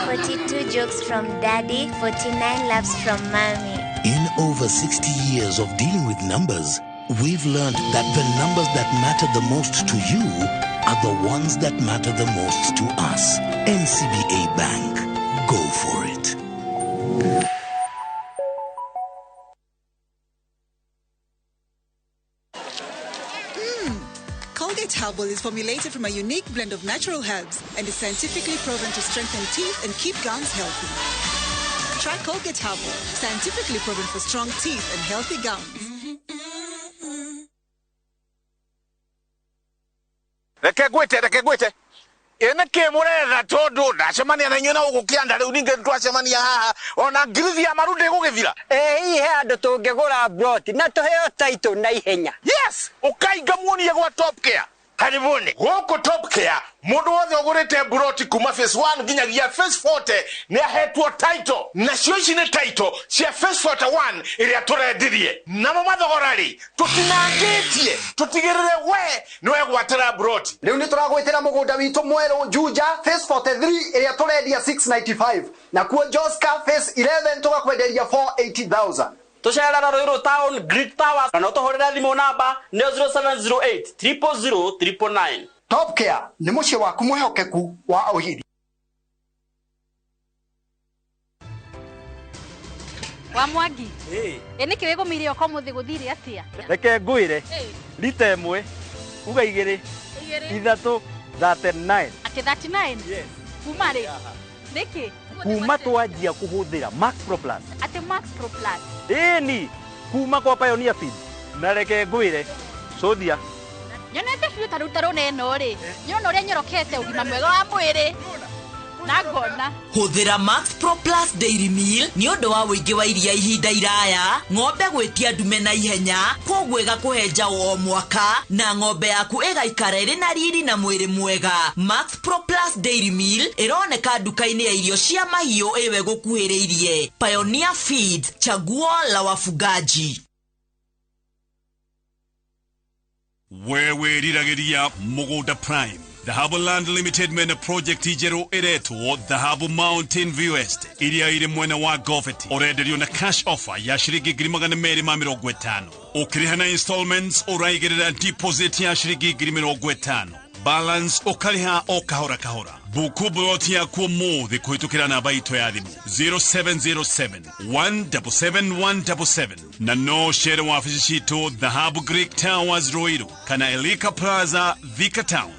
Speaker 8: 42 jokes from daddy, 49 laughs from mommy.
Speaker 19: In over 60 years of dealing with numbers, we've learned that the numbers that matter the most to you are the ones that matter the most to us. NCBA Bank. Go for it.
Speaker 22: Colgate Herbal is formulated from a unique blend of natural herbs and is scientifically proven to strengthen teeth and keep gums healthy. Try Colgate Herbal, scientifically proven for strong teeth and healthy gums.
Speaker 23: Reke gwite ene ke muretha tondu ndacemania na inyuĩ na gũkũ kĩanda rĩu ningĩ twacemania haha ona ngirithi ya maru ndĩgũgĩthira.
Speaker 24: Ĩ he andũ tũngĩgũra broti na tũheo title na ihenya.
Speaker 23: Yes, ũkainga muonie gwa Top Care. Karibuni gũkũ Top Care mũndũ wothe ũgũrĩte broti kuma phase 1 nginyagia phase 40 nĩ ahetwo title, nacio ici nĩ title cia phase 41 ĩrĩa tũrendirie. Namo mathogora rĩ tũtinangĩtie tũtigĩrĩre we nĩ wegwatĩra broti.
Speaker 25: Rĩu nĩ tũragwĩtĩra mũgũnda witũ mwerũ Juja phase 43 ĩrĩa tũrendia 695, nakuo Joska phase 11 tũgakwenderia 480,000.
Speaker 26: Tũcerera Ruiru Town Great Towers kana ũtũhũrĩre thimũ namba nĩ 0708 000 999.
Speaker 25: Top Care nĩ mũciĩ waku mwĩhokeku wa ũhiri.
Speaker 30: Wa Mwangi ĩ nĩkĩ wĩgũmĩire ũka ũmũthĩ gũthire atĩa?
Speaker 26: Reke ngwĩre rita ĩmwe uga igĩrĩ ithatũ 39.
Speaker 30: Atĩ 39?
Speaker 26: Yes.
Speaker 30: Kuma rĩ? Nĩkĩ?
Speaker 26: Kuma twanjia kũhũthĩra Max Pro Plus.
Speaker 30: Atĩ Max Pro Plus?
Speaker 26: Ĩni kuma kwa Pioneer Feed. Na reke ngwĩre cũthia
Speaker 30: nyonete biũ ta rĩu ta rũna ĩno rĩ nyona ũrĩa nyorokete ũgima mwega wa mwĩrĩ na ngona.
Speaker 2: Hũthĩra Max Pro Plus Dairy Meal nĩ ũndũ wa ũingĩ wa iria ihinda iraya, ng'ombe gwĩtia ndume na ihenya, kwoguo ĩgakũhe njaũ o mwaka na ng'ombe yaku ĩgaikara ĩrĩ na riri na mwĩrĩ mwega. Max Pro Plus Dairy Meal ĩroneka nduka-inĩ ya irio cia mahiũ ĩwe gũkuhĩrĩirie. Pioneer Feed, chaguo la wafugaji.
Speaker 31: Wewe riragĩria Mũgũnda Prime. Dhahabu Land Limited mena project njerũ ĩretwo Dhahabu Mountain View Estate iria ĩrĩ mwena wa Goveti. Ũrenderio na cash offer ya ciringi 250,000. Ũkĩrĩha na installments ũraigĩrĩra deposit ya ciringi 50,000. Balance ũkarĩha o kahora kahora. Buku broti yaku ũmũthĩ kũhĩtũkĩra namba itũ ya thimũ 0707 177 177 na no cere wabici citũ Dhahabu Greek Towers Ruiru kana Elika Plaza Thika Town.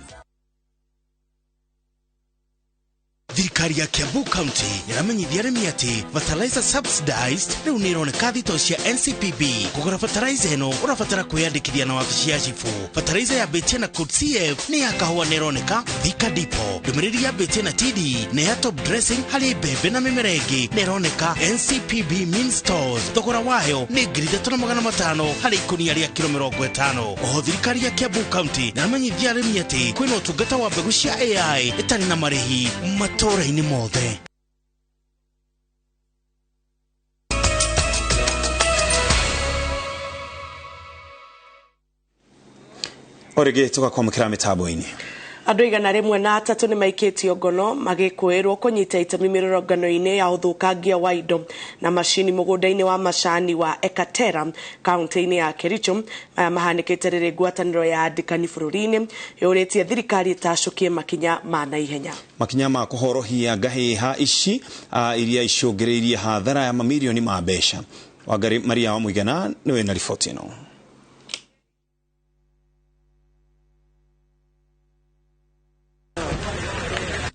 Speaker 19: Thirikari ya Kiambu County ĩramenyithia arĩmi atĩ fertilizer subsidized rĩu nĩ ĩroneka thito cia NCPB. Kũgũra fertilizer ĩno ũrabatara kwĩyandĩkithia na wabici ya cibũ. Fertilizer yambĩtie na code CF nĩ ya kahũa na ĩroneka Thika Depot. Ndũmĩrĩri yambĩtie na TD nĩ ya top dressing harĩ mbembe na mĩmera ĩngĩ na ĩroneka NCPB Main Stores. Thogora wayo nĩ 3,500 harĩ ikũnia rĩa kiro 50. Oho thirikari ya Kiambu County ĩramenyithia arĩmi atĩ kwĩna ũtungata wa mbegũ cia AI ĩtarĩ na marĩhi matũũra-inĩ mothe.
Speaker 3: Orĩngĩ tũgakwamũkĩra mĩtambo-inĩ.
Speaker 1: Andũ 103 nĩ maikĩtio ngono magĩkwĩrwo kũnyita itemi mĩrũrũngano-inĩ ya ũthũkangia wa indo na macini mũgũnda-inĩ wa macani wa Ekatera kaunti-inĩ ya Kericho. Maya mahanĩkĩte rĩrĩ ngwatanĩro ya andĩkani bũrũri-inĩ yũrĩtie thirikari ĩtacũkie makinya ma naihenya.
Speaker 3: Makinya ma kũhorohia ngahĩha ici iria icũngĩrĩirie hathara ya mamirioni ma mbeca. Wangari Maria wa Mũigana nĩwe na riboti ĩno.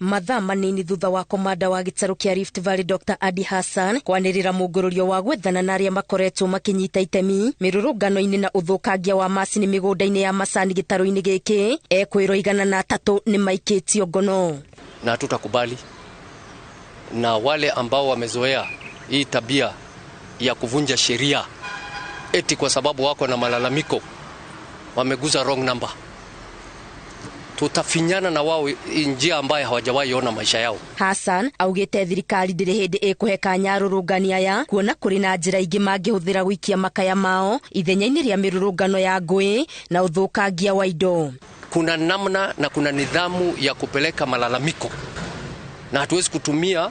Speaker 5: Mathaa manini thutha wa komanda wa gĩtarũ kĩa Rift Valley Dr. Adi Hassan kwanĩrĩra mũngũrũrio wa gwethana na arĩa makoretwo makĩnyita itemi mĩrũrũngano-inĩ na ũthũkangia wa macini mĩgũnda-inĩ ya macani gĩtarũ-inĩ gĩkĩ, ekwĩrwo 103 nĩ maikĩtio ngono.
Speaker 6: Na hatutakubali na wale ambao wamezoea hii tabia ya kuvunja sheria eti kwa sababu wako na malalamiko wameguza wrong number. Tutafinyana na wao njia ambayo hawajawahi ona maisha yao.
Speaker 5: Hassan augite thirikari ndiri hindi ikuhe kanya arũrũngani aya kuona kũrĩ na njĩra ingĩ mangĩhũthĩra gũikia makaya mao ithenya-inĩ rĩa mĩrũrũngano ya ngũĩ na ũthũkangia wa indo.
Speaker 6: Kuna namna na kuna nidhamu ya kupeleka malalamiko, na hatuwezi kutumia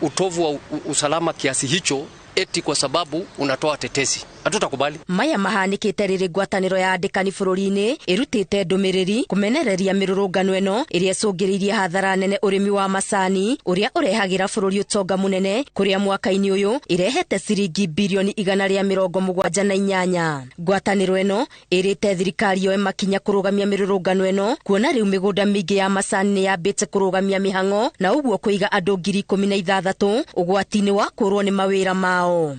Speaker 6: utovu wa usalama kiasi hicho eti kwa sababu unatoa tetesi. Hatutakubali.
Speaker 5: Maya mahanĩkĩte rĩrĩ ngwatanĩro ya andĩkani bũrũri-inĩ ĩrutĩte ndũmĩrĩri kũmenereria mĩrũrũngano ĩno ĩrĩa ĩcũngĩrĩirie hathara nene ũrĩmi wa macani ũrĩa ũrehagĩra bũrũri ũtonga mũnene, kũrĩa mwaka-inĩ ũyũ ĩrehete ciringi birioni 178. Ngwatanĩro ĩno ĩrĩte thirikari yoe makinya kũrũgamia mĩrũrũngano ĩno kuona rĩu mĩgũnda mĩingĩ ya macani nĩ yambĩte kũrũgamia mĩhang'o na ũguo kũiga andũ 16,000 ũgwati-inĩ wa kũrwo nĩ mawĩra mao.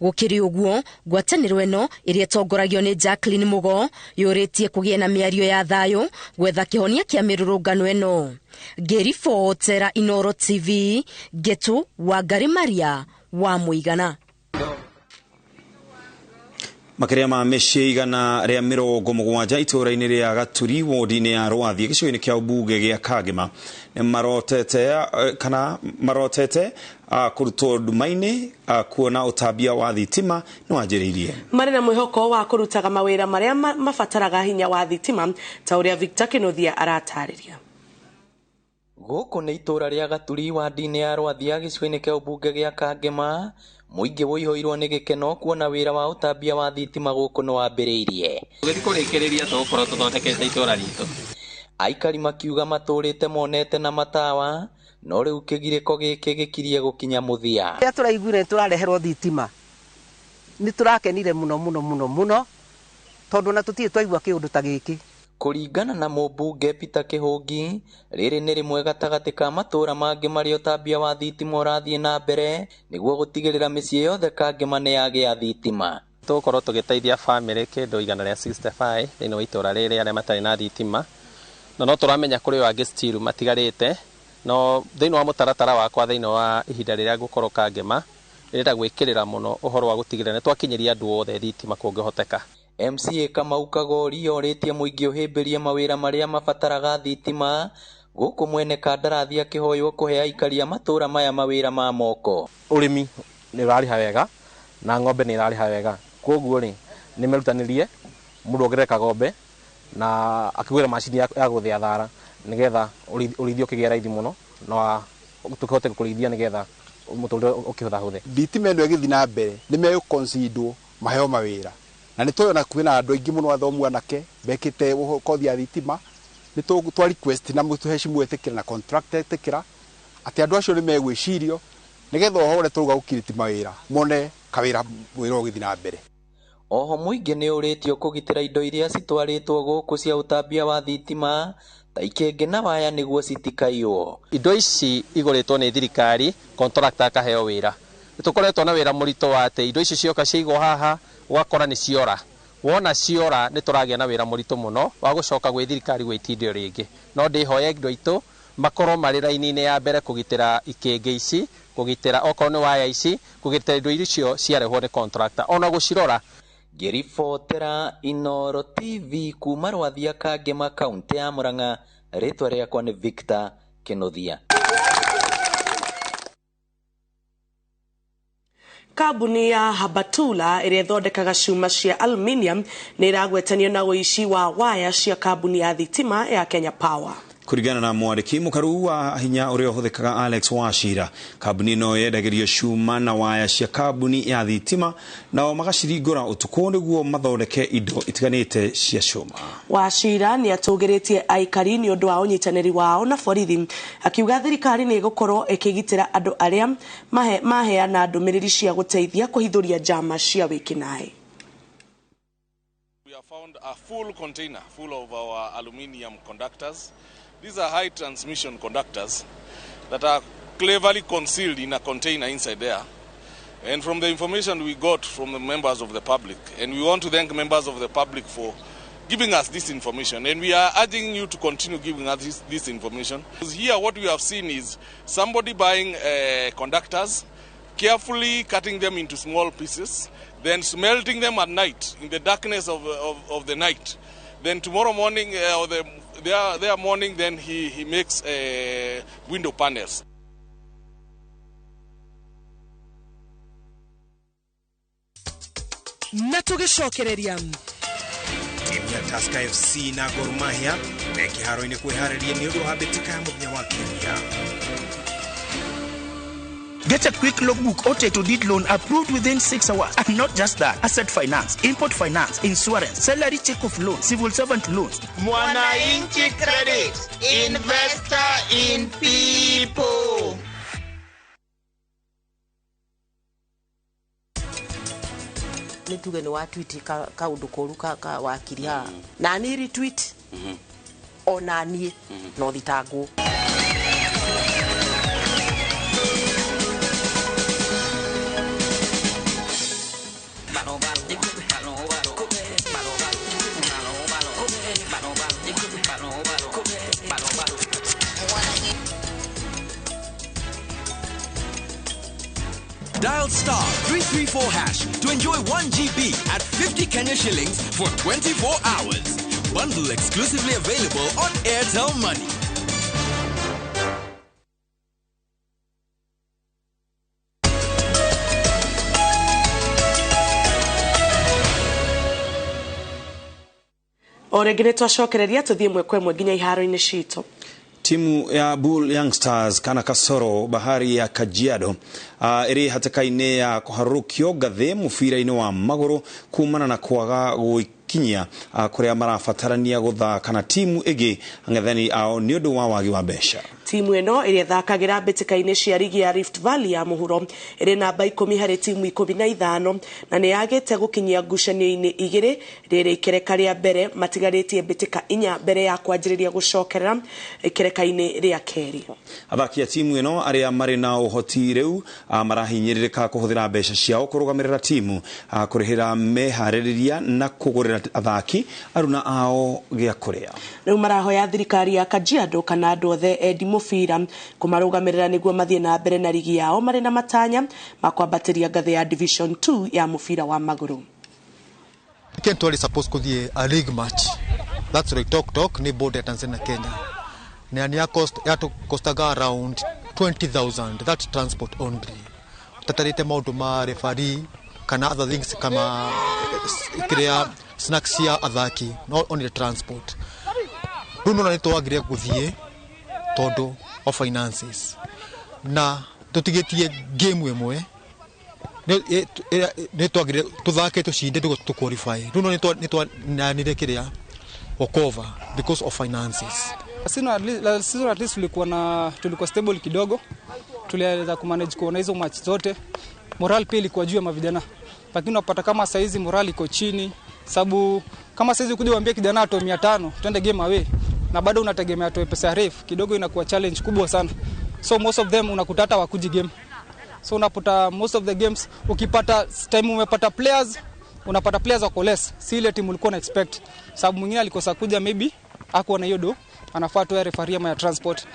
Speaker 5: Gũkĩrĩ ũguo, ngwatanĩro ĩno ĩrĩa ĩtongoragio nĩ Jacqueline Mugo yũrĩtie kũgĩe na mĩario ya thayũ gwetha kĩhonia kĩa mĩrũrũngano ĩno. Ngĩribotera Inoro TV, Ngetu Wangari Maria wa Mũigana.
Speaker 3: Makĩria ma mĩciĩ 170 itũũra-inĩ rĩa Gaturi wodi-inĩ ya Rwathie gĩcigo-inĩ kĩa ũmbunge gĩa Kangema nĩ marotete kũrutwo nduma-inĩ kuona ũtambia wa thitima nĩ wanjĩrĩirie.
Speaker 1: Marĩ na mwĩhoko wa kũrutaga mawĩra marĩa mabataraga hinya wa thitima ta ũrĩa Victor Kĩnuthia aratarĩria.
Speaker 9: Gũkũ nĩ itũũra rĩa Gaturi wadi-inĩ ya Rwathia gĩcigo-inĩ kĩa ũmbunge gĩa Kangema. Mũingĩ ũihũirwo nĩ gĩkeno kuona wĩra wa ũtambia wa thitima gũkũ nĩ wambĩrĩirie.
Speaker 10: Tũgĩthiĩ kũrĩkĩrĩria tũgũkorwo tũthondekete itũũra ritũ.
Speaker 9: Aikari makiuga matũrĩte monete na matawa, no rĩu kĩgirĩko gĩkĩ gĩkirie gũkinya mũthia.
Speaker 11: Rĩrĩa tũraiguire tũrareherwo thitima nĩ tũrakenire mũno mũno mũno mũno tondũ na tũtirĩ twaigua kĩũndũ ta gĩkĩ.
Speaker 9: Kũringana na mũmbunge Peter Kĩhũngi, rĩrĩ nĩ rĩmwe gatagatĩ ka matũũra mangĩ marĩa ũtambia wa thitima ũrathiĩ na mbere nĩguo gũtigĩrĩra mĩciĩ yothe Kangema nĩ yagĩa thitima.
Speaker 10: Tũgũkorwo tũgĩteithia bamĩrĩ kĩndũ 165 thĩinĩ wa itũũra rĩrĩ arĩa matarĩ na thitima, na no tũramenya kũrĩ o angĩ still matigarĩte, no thĩinĩ wa mũtaratara wakwa thĩinĩ wa ihinda rĩrĩa ngũkorwo Kangema ndĩrenda gwĩkĩrĩra mũno ũhoro wa gũtigĩrĩra nĩ twakinyĩria andũ othe thitima kũngĩhoteka.
Speaker 9: MCA Kamau Kagori orĩtie mũingĩ ũhĩmbĩrie mawĩra marĩa mabataraga thitima gũkũ mwene kandarathi akĩhoywo kũhe aikari a matũũra maya mawĩra ma moko.
Speaker 12: Ũrĩmi nĩ ũrarĩha wega na ng'ombe nĩ ĩrarĩha wega, koguo rĩ nĩ merutanĩrie mũndũ ongerere kagombe na akĩgũra macini ya gũthĩa thara nĩgetha ũrĩithia ũkĩgĩa raithi mũno na tũkĩhote kũrĩithia nĩgetha mũtũrĩre ũkĩhũthahũthe.
Speaker 13: Thitima ĩno ĩgĩthiĩ na mbere nĩ megũconsiderwo maheo mawĩra, na nĩ tũrona kwĩna andũ aingĩ mũno athomu anake mekĩte kothi ya thitima, nĩ twa request na mũtũheshimu etĩkĩra na contract etĩkĩra atĩ andũ acio nĩ megwĩcirio nĩgetha ũhoro ũrĩa tũrauga gũkirĩti mawĩra mone kawĩra wĩra ũgĩthiĩ na mbere.
Speaker 9: Oho mũingĩ nĩ ũrĩtio kũgitĩra indo iria citwarĩtwo gũkũ cia ũtambia wa thitima ta ikĩngĩ na waya nĩguo citikaiywo.
Speaker 10: Indo ici igũrĩtwo nĩ thirikari, contractor akaheo wĩra. Tũkoretwo na wĩra mũritũ wa atĩ indo ici cioka ciaigwo haha ũgakora nĩ ciora. Wona ciora nĩ tũragĩa na wĩra mũritũ mũno wa gũcoka gwĩ thirikari gwĩtindio rĩngĩ. No ndĩhoye andũ aitũ makorwo marĩ raini-inĩ ya mbere kũgitĩra ikĩngĩ ici, kũgitĩra okorwo nĩ waya ici, kũgitĩra indo icio ciarehwo nĩ contractor ona gũcirora.
Speaker 9: Ngĩribotera Inoro TV kuma Rwathia Kangema kaunti ya Murang'a, rĩtwa rĩakwa nĩ Victor Kĩnuthia.
Speaker 1: Kambuni ya Habatula ĩrĩa ĩthondekaga cuma cia aluminium nĩ ĩragwetanio na ũici wa waya cia kambuni ya thitima ya Kenya Power.
Speaker 3: Kuringana na mwandĩki mũkaru wa hinya ũrĩa ũhũthĩkaga Alex Wachira, kambuni ĩno yendagĩrio cuma na waya cia kambuni ya thitima nao magaciringũra ũtukũ nĩguo mathondeke indo itiganĩte cia cuma.
Speaker 1: Wachira nĩ atũgĩrĩtie aikari nĩ ũndũ wa ũnyitanĩri wao na borithi, akiuga thirikari nĩ ĩgũkorwo ĩkĩgitĩra andũ arĩa maheana ndũmĩrĩri cia gũteithia kũhithũria njama cia wĩkinaĩ.
Speaker 4: We have found a full container full of our aluminium conductors. These are high transmission conductors that are cleverly concealed in a container inside there. And from the information we got from the members of the public, and we want to thank members of the public for giving us this information, and we are urging you to continue giving us this information. Because here what we have seen is somebody buying conductors, carefully cutting them into small pieces, then smelting them at night, in the darkness of the night. Then tomorrow morning, or their morning, then he makes window panels.
Speaker 14: Na tũgĩcokereria
Speaker 15: timu ya Tusker FC na Gor Mahia me kĩharo-inĩ kwĩharĩria nĩ ũndũ wa mbĩtĩka ya mũthenya wa kiumia.
Speaker 16: Get a quick logbook or title deed loan approved within 6 hours. And not just that, asset finance, import finance, insurance, salary check of loan, civil servant loans.
Speaker 17: Mwananchi Credit, investor in people.
Speaker 18: Nĩ tuge nĩ wa tweet kaũndũ koru ka wakiri haha na niĩ retweet ona niĩ no thitangwo.
Speaker 20: Dial star 334 hash to enjoy 1 GB at 50 Kenya shillings for 24 hours. Bundle exclusively available on Airtel Money.
Speaker 1: O rĩngĩ nĩ twacokereria tũthiĩ ĩmwe kwa ĩmwe nginya iharo-inĩ citũ.
Speaker 3: Timu ya Bull Youngsters kana Kasoro Bahari ya Kajiado ĩrĩ hatĩka-inĩ ya kũharũrũkio ngathĩ mũbira-inĩ wa magũrũ kumana na kwaga gũikinyia kũrĩa marabatarania gũthaka na timu ĩngĩ ang'ethani ao nĩ ũndũ wa wagi wa mbeca.
Speaker 1: Timu ĩno ĩrĩa ĩthakagĩra mbĩtĩka-inĩ cia rigi ya Rift Valley ya mũhuro ĩrĩ namba 10 harĩ timu 15 na nĩ yagĩte gũkinyia ngucanio-inĩ igĩrĩ rĩrĩ ikereka rĩa mbere matigarĩtie mbĩtĩka 4 mbere ya kwanjĩrĩria gũcokerera ikereka-inĩ rĩa kerĩ.
Speaker 3: Athaki a timu ĩno arĩa marĩ na ũhoti rĩu marahinyĩrĩrĩka kũhũthĩra mbeca ciao kũrũgamĩrĩra timu, kũrĩhĩra meharĩrĩria na kũgũrĩra athaki aruna ao gĩa kũrĩa.
Speaker 1: Rĩu marahoya thirikari ya Kajiado kana andũ othe endi mũbira kũmarũgamĩrĩra nĩguo mathiĩ na mbere na rigi yao marĩ na matanya ma kwambatĩria ngathĩ ya Division 2 ya mũbira wa magũrũ.
Speaker 21: Weekend twari supposed kuthie a league match. That's Loitoktok ni border ya Tanzania na Kenya. Na ni cost ya to costaga around 20,000, that transport only. Tatarite maundu ma referee kana other things kama kiria snacks ya athaki, not only the transport. Riu nona ni twagire guthie tondu of finances. Na tutigetie game imwe ni twagire tuthake tucinde tu qualify. Riu no ni twananire kiria walkover because of finances.
Speaker 27: Season at least tulikuwa stable kidogo. Tuliweza kumanage kuona hizo match zote. Morale pia ilikuwa juu ya mavijana. Lakini unapata kama saizi morale iko chini sababu kama saizi ukuje uambie kijana atoe 500 twende game away na bado unategemea atoe pesa refu kidogo, inakuwa challenge kubwa sana. So most of them unakuta hata wakuji game. So unapata most of the games ukipata time umepata players, unapata players wako less, si ile timu ulikuwa na expect. Sababu mwingine alikosa kuja maybe hakuwa na hiyo do, anafaa tu referee ama ya transport.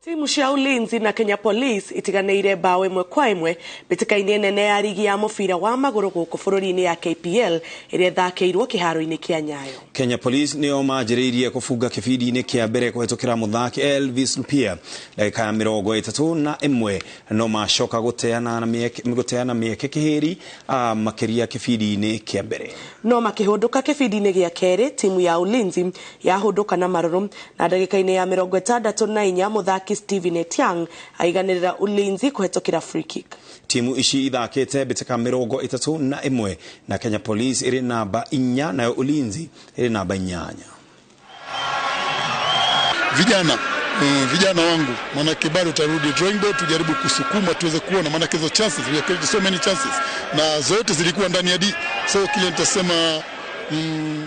Speaker 1: Timu cia Ulinzi na Kenya Police itiganĩire bao 1-1 mbĩtĩka-inĩ nene ya rigi ya mũbira wa magũrũ gũkũ bũrũri-inĩ ya KPL ĩrĩa ĩthakĩirwo kĩharo-inĩ kĩa Nyayo.
Speaker 3: Kenya Police nĩo manjĩrĩirie kũbunga kĩbindi-inĩ kĩa mbere kũhetũkĩra mũthaki Elvis Lupia ndagĩka ya 31, no macoka gũteana mĩeke kĩhĩri makĩria kĩbindi-inĩ kĩa mbere.
Speaker 1: No makĩhũndũka kĩbindi-inĩ gĩa kerĩ, timu ya Ulinzi yahũndũka na marũrũ na ndagĩka-inĩ ya 64 mũthaki Steven Etiang aiganĩrĩra Ulinzi kũhetũkĩra free kick.
Speaker 3: Timu ici ithakĩte mbĩtĩka 31 na Kenya Police ĩrĩ namba 4 nayo Ulinzi ĩrĩ namba 8.
Speaker 7: Vijana wangu, manake bado tarudi drawing board, tujaribu kusukuma tuweze kuona, manake hizo chances, we created so many chances na zote zilikuwa ndani ya D. So kile nitasema,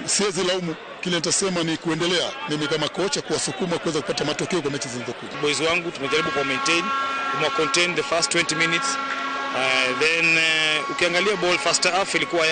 Speaker 7: siwezi laumu, kile nitasema ni kuendelea mimi kama kocha kuwasukuma kuweza kupata matokeo kwa mechi zilizokuja.
Speaker 8: Boys wangu tumejaribu ku maintain, tume contain the first 20 minutes. Then ukiangalia ball first half ilikuwa yao.